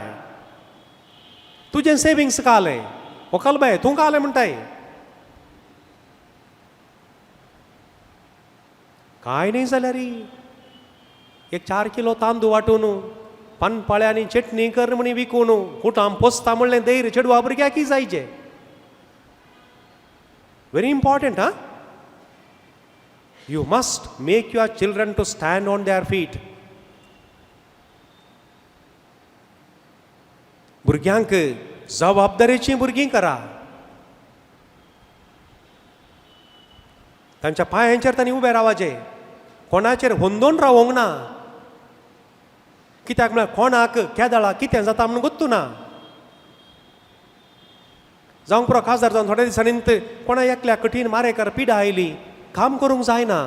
तुजें सेविंग्स कालें, व्हंकल बाय तूं कालें म्हणटाय. कांय न्ही जाल्यार एक 4 किलो तांदूळ वांटून पानपाळ्यांनी चटणी कर म्हणी विकून कुटाम पोसता म्हणलें धैर्य चेडवा भुरग्याकय जायचे. व्हेरी इम्पॉर्टंट हा. You must make your children to stand on their feet. भुरग्यांक जबाबदारेचीं भुरगीं करा. तांच्या पांयांचेर तांणी उबें रावाचें, कोणाचेर होंदोन रावोंक ना. कित्याक म्हळ्यार कोणाक केदळा कितें जाता म्हणून गोत्तू ना. जावंक पुरो, काजार जावन थोड्या दिसांनी कोणा एकल्या कठीण मारेकार पिडा आयली, काम करूंक जायना,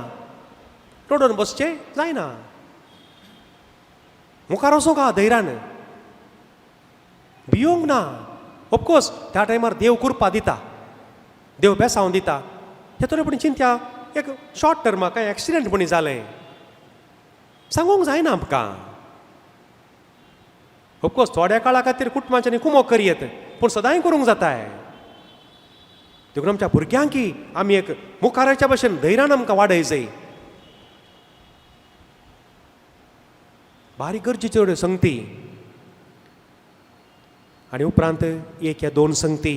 रडून बसचें जायना. मुखार वचूंक आहा धैर्यान, भियोंक ना. ऑफकोर्स त्या टायमार देव कृपा दिता, देव बेसांव दिता. ते पूण चिंत्या, एक शॉर्ट टर्माक कांय एक्सिडंट म्हणी जालें, सांगूंक जायना आमकां. ऑफकोर्स थोड्या काळा खातीर कुटुंबांच्यानी कुमोक करयेत, पूण सदांय करूंक जाताय. देखून आमच्या भुरग्यांकी आमी एक मुखाराच्या भशेन धैर्यान आमकां वाडय जाय. बारीक गरजेच्यो संगती. आनी उपरांत एक या दोन संगती.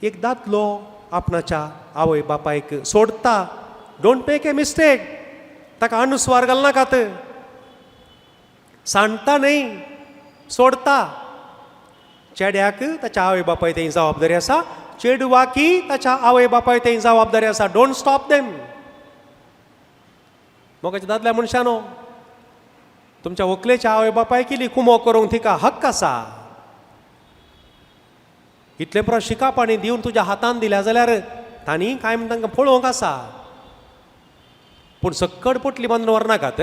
एक दादलो आपणाच्या आवय बापायक सोडता. Don't make a mistake. ताका अनुस्वार घालनाकात. सांडटा न्हय, सोडता. चेड्याक ताच्या आवय बापाय तें जबाबदारी आसा, चेडवाकी ताच्या आवय बापाय तें जबाबदारी आसा. Don't stop them. मोगाच्या दादल्या मनशानो, तुमच्या व्हंकलेच्या आवय बापाय केली कुमो करूंक तिका हक्क आसा. इतलें पुरो शिकापाणी दिवन तुज्या हातान दिल्या जाल्यार तांणी कांय म्हण तांकां पळोवंक आसा. पूण सक्कड पोटली बांदून व्हरनाकात.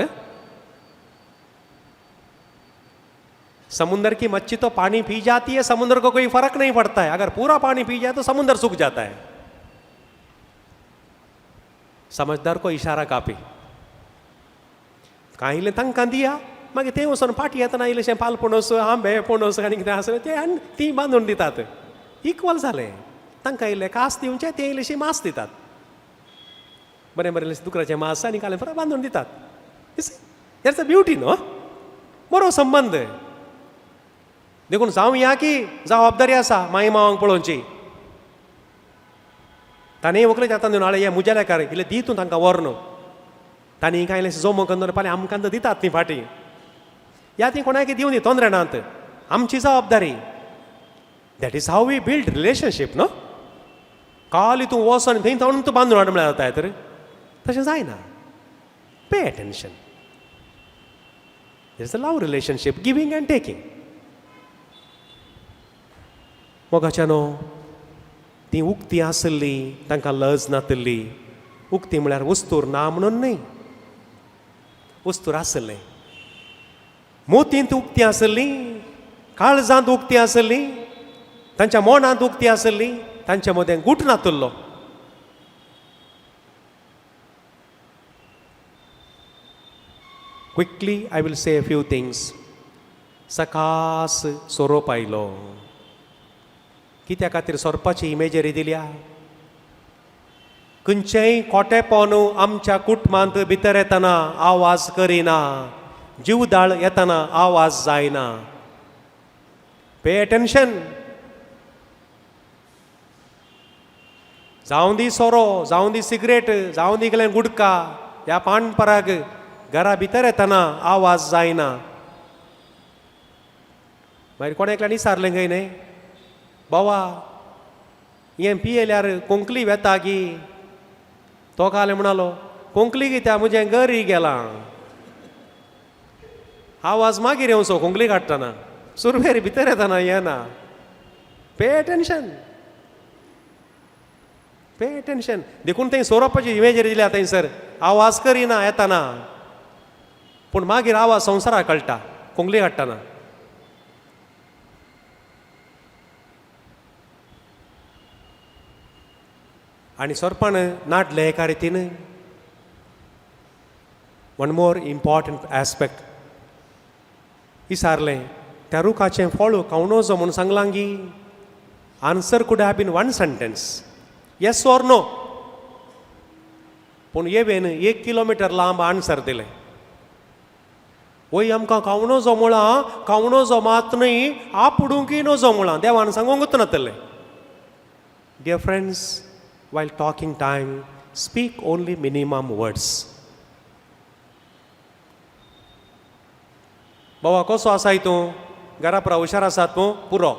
समुंदर की मच्छी तो पानी पी जाती है, समुद्र को कोई फर्क नहीं पड़ता है. अगर पूरा पानी पी जाए तो समुद्र सूख जाता है. समझदार को इशारा काफी. कांय इल्लें तांकां दिया, मागीर तें वचून फाटीं येतना इल्लेशें पाल पणस, आंबे, पणस आनी कितें आसा तें आनी तीं बांदून दितात. इक्वल जालें. तांकां इल्लें कास दिवचें, तें इल्लेशें मांस दितात. बरें बरें इल्लेशें दुकराचें मांस आनी कालें परत बांदून दितात. That's a beauty न्हू, बरो संबंद. देखून जावया की जबाबदारी आसा माई मावांक पळोवची. तांणी व्हंकलेच्या हातान दिवन हाडलें, हे म्हज्या लेकार इल्लें दी तूं तांकां व्हर न्हू. तांणी कांय इल्लें जमो करून पाले आमकां तर दितात ती फाटीं. या ती कोणाक दिवन दी, तोंदरे नात. आमची जबाबदारी. That is how we build relationship न्हू. खाली तूं वचोन थंय थावन तूं बांदून हाड म्हळ्यार जाता तर. तशें जायना. Pay attention. There is a love relationship, giving and taking. मोगाच्यानो, तीं उक्ती आसली, तांकां लज नातिल्ली. उक्ती म्हळ्यार वस्तूर ना म्हणून न्हय, वस्तूर आसलें. मोतींत उक्ती आसली, काळजांत उक्ती आसली, तांच्या मनांत उक्ती आसली, तांच्या मदें गूट नातिल्लो. Quickly I will say a few things. सकास सोरोप आयलो. कित्या खातीर सोरपाची इमेजरी दिल्या? खंयचेंय खोटेपण आमच्या कुटुंबांत भितर येतना आवाज करिना, जिवदाळ येतना आवाज जायना. Pay attention. जावं दी सोरो, जावं दी सिगरेट, जावं दी गेलें गुडका ह्या पान पराग, घरा भितर येतना आवाज जायना. मागीर कोण एकल्यान विचारलें खंय न्हय, बाबा हें पियेल्यार कोंकली वेता गी? तो काल म्हणालो, कोंकली कित्याक, म्हजें गरी गेलां. आवाज मागीर येवचो कोंकली काडटना, सुरवेर भितर येतना येना. Pay attention, pay attention. देखून थंय सोरोपाची इमेजरी दिल्या थंयसर. आवाज करिना येतना, पूण मागीर आवाज संवसाराक कळटा कोंकली काडटना. आनी सोरपान नाडलें एका रितीन. वन मोर इम्पॉर्टंट एस्पेक्ट विचारलें, त्या रुखाचें फळ खावं नजो म्हूण सांगलां गी? Answer could have been one sentence, yes or no. पूण येवेन 1 किलोमिटर लांब आन्सर दिलें. वय आमकां खावं नजो म्हळां, खावं नजो मात न्हय, आपुडूंकय नजो म्हळां, देवान सांगूंकच नातलें. Dear friends, while talking time, speak only minimum words. बाबा कसो आसाय तूं? घरा पुरा हुशार आसात तूं? पुरो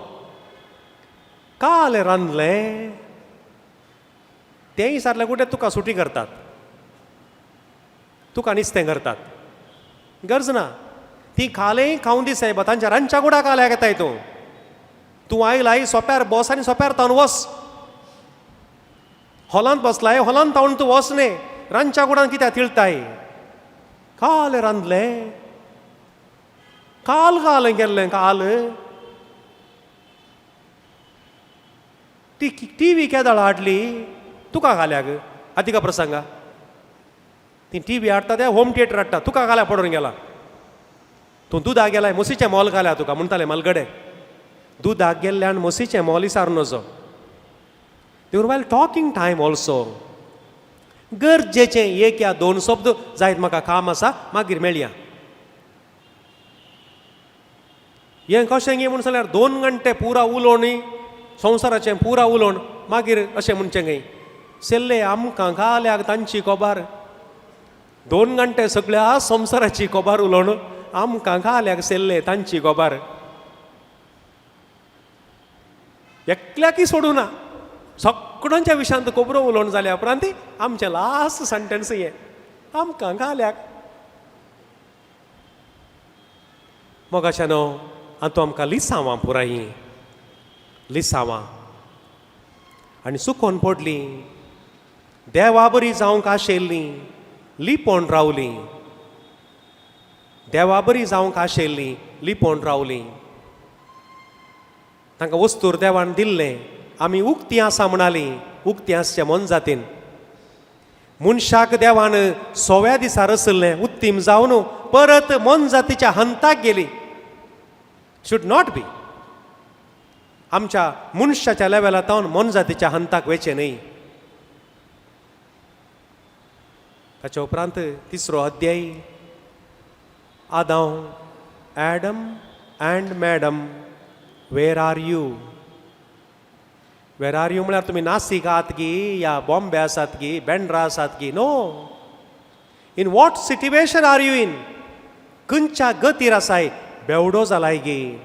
काल रांदलें तेंय विचारलें कुठे तुका सुटी करतात, तुका निस्तें करतात, गरज ना. ती खालें खावं दी सायबा, तांच्या रांदच्या कुडा काल्याक येताय तूं. तूं आयलाय सोप्यार बस आनी सोप्यार तावन वस. हॉलांत बसलाय, हॉलांत तावन तूं वच न्ही, रांदच्या कुडान कित्याक तिळताय? काल रांदलें, काल काल केल्लें, काल ती टी व्ही केदाळ हाडली तुका घाल्याक आतिका प्रसंगा. ती टी व्ही हाडटा, ते होम थिएटर हाडटा, तुका घाल्या पडून गेला. तूं दुदाक गेलाय, म्हशीचें मोल घाल्या तुका म्हणटाले मालगडे. दुदाक गेल्ल्यान म्हशीचें मोल विचारू नजो. देखून वायल टॉकिंग टायम ऑल्सो गरजेचें एक या दोन शब्द जायत, म्हाका काम आसा, मागीर मेळया. हें कशें गे म्हूण जाल्यार 2 घंटे पुरा उलोवन, संवसाराचें पुरा उलोवन मागीर अशें म्हणचें गे सेल्ले आमकां घाल्याक तांची खबर. 2 घंटे सगळ्या संवसाराची खबर उलोवन आमकां घाल्याक सेल्ले तांची खबर. एकल्याकय सोडूं ना, सगळ्यांच्या विशयांत खबरो उलोवन जाल्या उपरांत आमचें लास्ट सेंटेन्स हें, आमकां घाल्याक. मोगाच्यानो, आतां आमकां लिसांवां पुराय लिसांवां आनी चुकोन पडली, देवा बरी जावंक आशिल्लीं लिपोवन रावलीं, देवा बरी जावंक आशिल्लीं लिपोवन रावलीं. तांकां वस्तूर देवान दिल्लें, आमी उक्ती आसा म्हणाली, उक्ती आसचे मोनजातीन. मनशाक देवान 100व्या दिसा रसल्लें, उत्तीम जावन परत मोनजातीच्या हंताक गेली. Should not be. आमच्या मनशाच्या लेवला तावन मोनजातीच्या हंताक वेचें न्हय. ताच्या उपरांत 3रो अध्याय, आदांव, Adam and madam, where are you? Where are you म्हळ्यार तुमी नासीक आहात गी या बॉम्बे आसात गी, बेंड्रा आसात गी? No. In what situation are you in? खंयच्या गतीर आसाय? बेवडो जालाय गी,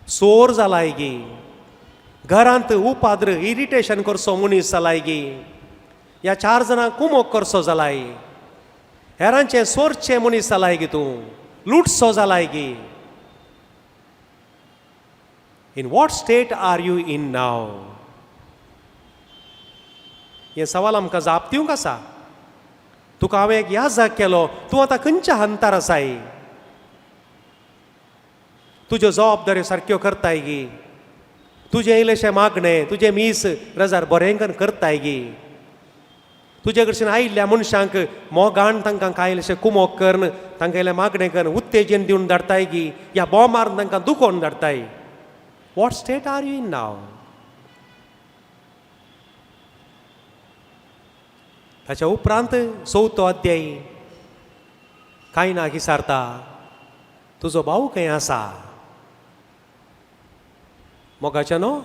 सोर जालाय गी, घरांत उपाद्र इरिटेशन करचो मनीस जालाय गी, ह्या चार जाणांक कुमोक करसो जालाय, हेरांचें सोरचें मनीस जालाय गी तूं, लुटसो जालाय गी. In what state are you in now? हें सवाल आमकां जाप दिवंक आसा. तुका हांवें एक याजक केलो, तूं आतां खंयच्या हंतार आसाय? तुज्यो जबाबदाऱ्यो सारक्यो करताय गी? तुजें इल्लेशें मागणें, तुजें मीस रजार बरें करून करताय गी? तुजे कडच्यान आयिल्ल्या मनशांक मोगान तांकां कांय इल्लेशें कुमोक करून तांकां इल्लें मागणें करून उत्तेजन दिवन धाडटाय गी, या बोम मारून तांकां दुखोवन धाडटाय? What state are you in now? ताच्या उपरांत चवथो अध्याय कांय ना विचारता, तुजो भाव खंय आसा? मोगाच्या न्हू,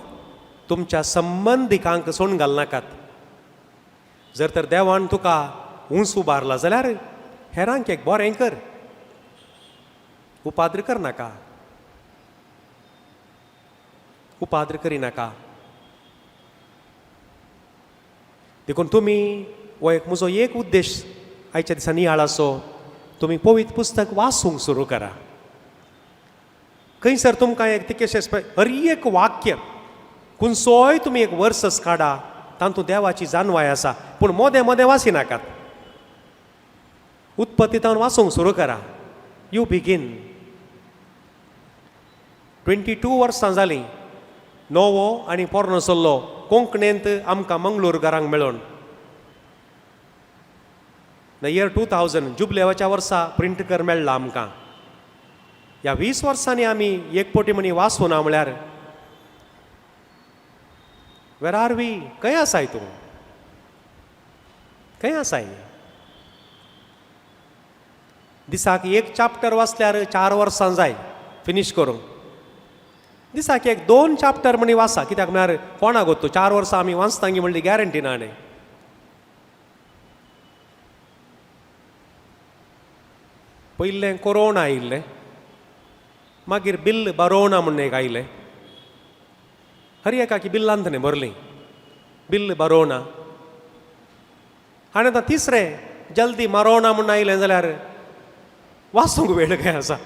तुमच्या संबंदिकांक सोडून घालनाकात. जर तर देवान तुका उंच उबारला जाल्यार हेरांक एक बरें कर, उपाद्र करनाका, उपाद्र करिनाका. देखून तुमी हो एक म्हजो एक उद्देश आयच्या दिसा नियाळ आसो, तुमी पवित्र पुस्तक वाचूंक सुरू करा. खंयसर तुमकां एक तिकेशे हर एक वाक्य खुंयचोय तुमी एक वर्सस काडा, तातूंत देवाची जाणवाय आसा. पूण मोदें मोदें वाचिनाकात, उत्पत्ती तावन वाचूंक सुरू करा. You begin. 22 वर्सां जालीं नवो आनी पोरणो सल्लो कोंकणींत आमकां मंगळूर घरांक मेळोन. The year 2000 जुबलेवाच्या वर्सा प्रिंट कर मेळ्ळा आमकां. ह्या 20 वर्सांनी आमी एक पोटी म्हणी वाचूना म्हळ्यार वेर आर we? खंय आसाय तूं? खंय आसाय? दिसाक एक चॅप्टर वाचल्यार 4 वर्सां जाय फिनीश करूंक. दिसाक एक 2 चॅप्टर म्हणी वाचा, कित्याक म्हळ्यार कोणाक गोत्तू 4 वर्सां आमी वाचता गी म्हणली गॅरंटी ना. न्ही, पयलें कोरोना आयिल्लें, मागीर बिल्ल बरोवना म्हूण एक आयलें. हर एकाकी बिल्लांत न्ही भरलीं, बिल्ल बरोवना. आनी आतां तिसरें जल्दी मारोवना म्हूण आयलें जाल्यार वाचूंक वेळ खंय आसा?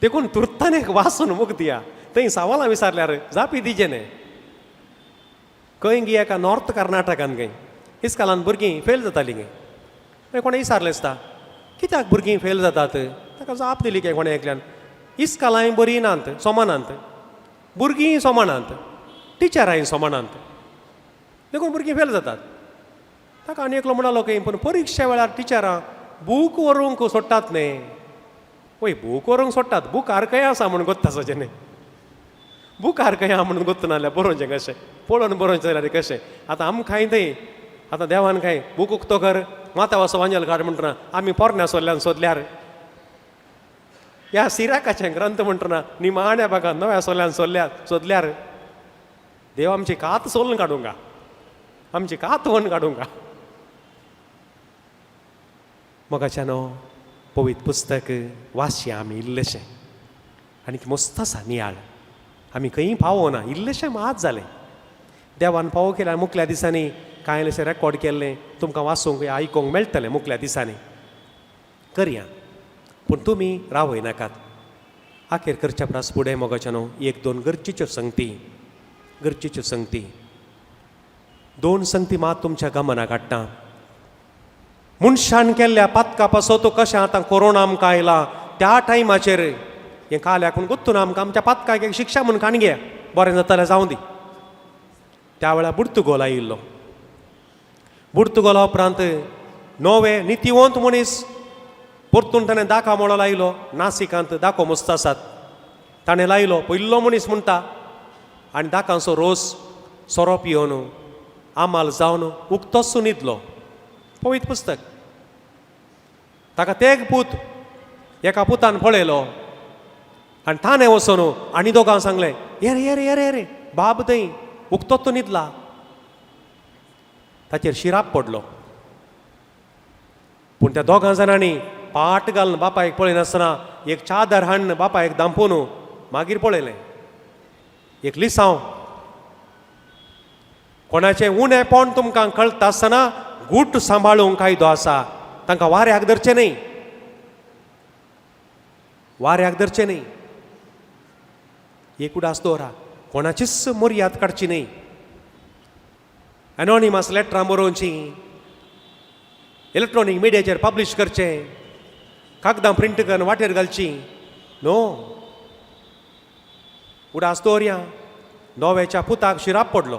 देखून तुर्तान एक वाचून मुक्ती थंय सवालां विचारल्यार जापी दिजे न्ही. खंय गी एका नॉर्थ कर्नाटकान खंय इस्कालान भुरगीं फेल जातालीं खंय. मागीर कोणें विचारलें आसता कित्याक भुरगीं फेल जातात? ताका जाप दिली खंय कोणें एकल्यान, इस्कालांय बरीं नात, सोमानात, भुरगीं सोमानात, टिचरांय सोमानात, देखून भुरगीं फेल जातात. ताका आनी एकलो म्हणलो खंय, पूण परिक्षे वेळार टिचरां बूक व्हरूंक सोडटात न्ही. वय, बूक व्हरूंक सोडटात, बुकार खंय आसा म्हूण गोत्ता सजें न्ही, बुकार खंय आहा म्हणून गोत्त नाल्यार बरोवचें कशें, पळोवन बरोवचें जाल्यार कशें? आतां आमकांय थंय आतां देवान कांय बूक उक्तो कर माता वचो वांजेल काड म्हणटना आमी पोरण्या सोदल्यान सोदल्यार ह्या सिराकाचें ग्रंथ म्हणटना निमाण्या भागान नव्या सोल्यान सोदल्यार सोदल्यार देव आमची कात सोलून काडूंक, आमची कात व्हरून काडूंक. मोगाच्यानो, पवित्र पुस्तक वाचया आमी इल्लेशें, आनी मस्त आसा नियाळ, आमी खंयी पावना, इल्लेशें मात जालें. देवान पावो केल्यार मुखल्या दिसांनी कांय इल्लेशें रेकॉर्ड केल्लें तुमकां वाचूंक आयकूंक मेळटलें मुखल्या दिसांनी. करया, पूण तुमी रावयनाकात. आखेर करच्या परस फुडें मोगाच्यानो एक दोन गरजेच्यो संगती, गरजेच्यो संगती, 2 संगती मात तुमच्या गमनाक हाडटा. मनशान केल्ल्या पातका पासत कशें आतां कोरोना आमकां आयला त्या टायमाचेर हें काल्याकून गोत्तून आमकां आमच्या पातकाक एक शिक्षा म्हूण काण घे, बरें जातालें जावं दी. त्या वेळार बुर्तुगोल आयिल्लो. बुर्तुगोला उपरांत नवे नितीवंत मनीस परतून ताणें दाका मोडो लायलो. नासिकांत दाको मस्त आसात, ताणें लायलो पयल्लो मनीस म्हणटा, आनी दाकांचो रोस सोरो पिवन आमाल जावन उक्तोच न्हिदलो. पवित्र पुस्तक. ताका तेग पूत, एका पुतान पळयलो आनी ताणें वचून आनी दोगांक सांगलें, येरे येरे येरे येरे बाब थंय उक्तोच न्हिदला. ताचेर शिराप पडलो. पूण त्या दोगां जाणांनी पाट घालून बापायक पळयनासतना एक चादर हाडून बापायक धांपून मागीर पळयलें. एक लिसांव कोणाचें उणेपण तुमकां कळटा आसतना गूट सांबाळूंक कायदो आसा. तांकां वाऱ्याक धरचें न्हय, वाऱ्याक धरचें न्हय. एक उडास दवरा, कोणाचीच मर्याद काडची न्हय. एनॉनिमस लेटरां बरोवचीं, इलेक्ट्रॉनीक मिडियाचेर पब्लीश करचें, कागदां प्रिंट करून वाटेर घालचीं. नो, उडास दवरया. नोव्याच्या पुताक शिराप पडलो,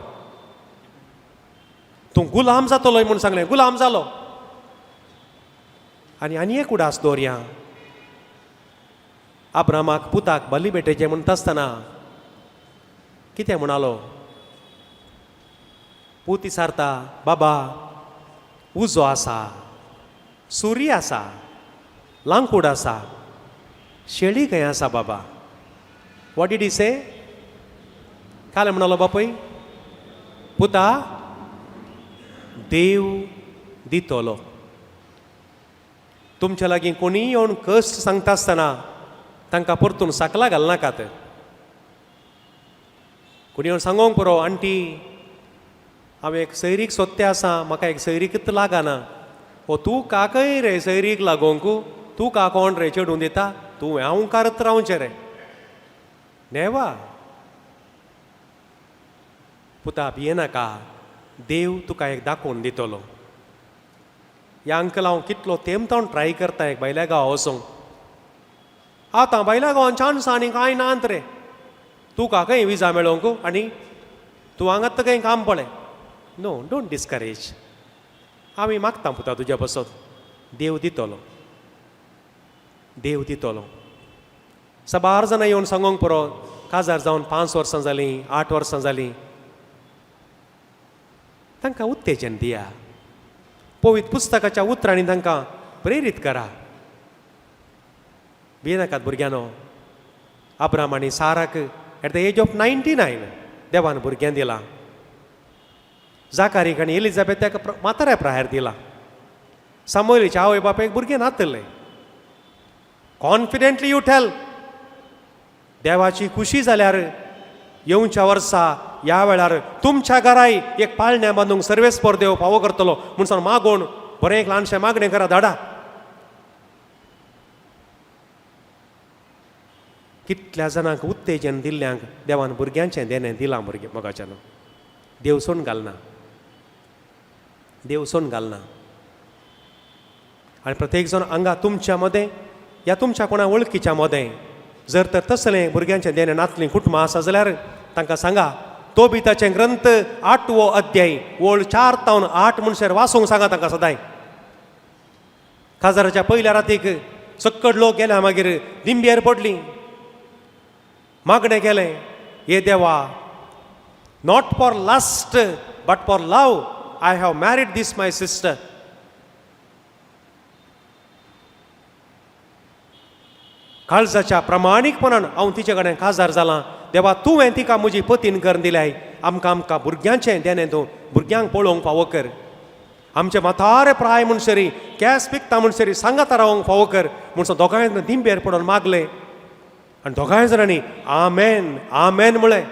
तूं गुलाम जातलोय म्हूण सांगलें, गुलाम जालो. आनी आनी एक उडास दवरया, आब्रामाक पुताक बली भेटेचें म्हणटा आसतना कितें म्हणालो? पूत विचारता, बाबा उजो आसा, सुरी आसा, लांकूड आसा, शेळी खंय आसा बाबा? What did he say? काल म्हणालो बापूय, पुता देव दितलो. तुमच्या लागीं कोणीय येवन कश्ट सांगता आसतना तांकां परतून साकलां घालनाकात. कोणी येवन सांगोंक पुरो, आंटी हांव एक सैरीक सोदते आसा, म्हाका एक सैरीकच लागना. ओ तूं काकय रे सैरीक लागोंक, तूं का कोण रे चेडूं दिता, तूं हांवकारत रावचें रे. नेवा पुता भियेनाका, देव तुका एक दाखोवन दितलो. ह्या अंकल हांव कितलो तेंप तावन ट्राय करता एक भायल्या गांवा वचूंक. आतां भायल्या गांवान चान्स आनी कांय नात रे. तुका खंय विजा मेळोवंक आनी तूं हांगात खंय काम पळय. No, don't discourage. आमी मागता पुता तुज्या पासत, देव दितलो, देव दितलो. साबार जाणां येवन सांगोंक पुरो, काजार जावन 5 वर्सां जालीं, 8 वर्सां जालीं. तांकां उत्तेजन दिया, पवित्र पुस्तकाच्या उतरांनी तांकां प्रेरीत करा. भियेनाकात भुरग्यांनो. अब्राम आनी साराक at the age of 99 देवान भुरग्यां दिलां. जाकारीक आनी एलिजाबेथाक म्हाताऱ्या प्रायर दिलां. सामुएलीच्या आवय बापायक भुरगें नातलें. कॉन्फिडंटली you tell, देवाची खुशी जाल्यार येवच्या वर्सा ह्या वेळार तुमच्या घराय एक पाळण्या बांदूंक सर्वेस्पर देव फावो करतलो म्हूण सांग. मागोवन बरें एक ल्हानशें मागणें करा, धाडा. कितल्या जाणांक उत्तेजन दिल्ल्यांक देवान भुरग्यांचें देणें दिलां. भुरगें मोगाच्यान देव सोडून घालना, देव सोडून घालना. आनी प्रत्येक जाण हांगा तुमच्या मदें या तुमच्या कोणा वळखीच्या मदें जर तर तसलें भुरग्यांचें देणें नातलीं कुटुंबां आसा जाल्यार तांकां सांगा, तो बी ताचें ग्रंथ 8वो अध्याय ओळ 4 तावन 8 म्हणसर वाचूंक सांगा तांकां सदांय. काजाराच्या पयल्या रातीक सक्कड लोक गेल्या मागीर दिंब्यार पडली, मागणें केलें, हे देवा, not for lust but for love I have married this my sister. काळजाच्या प्रामाणीकपणान हांव तिचे कडेन काजार जालां. देवा तुवें तिका म्हजी पतीन करून दिल्याय. आमकां आमकां भुरग्यांचें देणें तूं भुरग्यांक पळोवंक फावो कर. आमचे म्हातारे प्राय म्हणसरी केंस पिकता म्हणसरी सांगाता रावंक फावो कर म्हूण दोगांय जाणां दिंब्यार पडून मागलें आनी दोगांय जाणांनी आमेन आमेन म्हळें.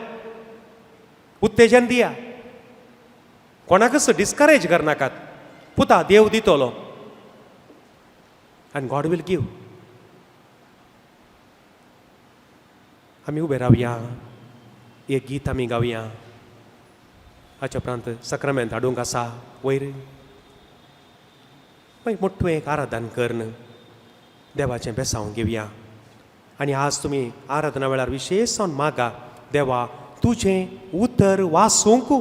उत्तेजन दिया, कोणाकच डिस्करेज करनाकात. पुता देव दितलो आनी गॉड will give. आमी उबे रावया, एक गीत आमी गावया. हाच्या उपरांत सक्रामेंत हाडूंक आसा वयर. मागीर मोठो एक आराधन करून देवाचें बेसांव घेवया. आनी आज तुमी आराधना वेळार विशेश जावन मागा, देवा तुजें उतर वाचूंक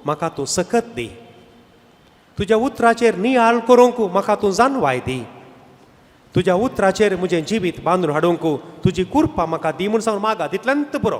म्हाका तूं सकत दी, तुज्या उतराचेर नियाळ करूंक म्हाका तूं जाणवाय दी, तुज्या उतराचेर म्हजें जिवीत बांदून हाडूंक तुजी कृपा म्हाका दी म्हूण सांगून मागा. तितल्यांत पुरो.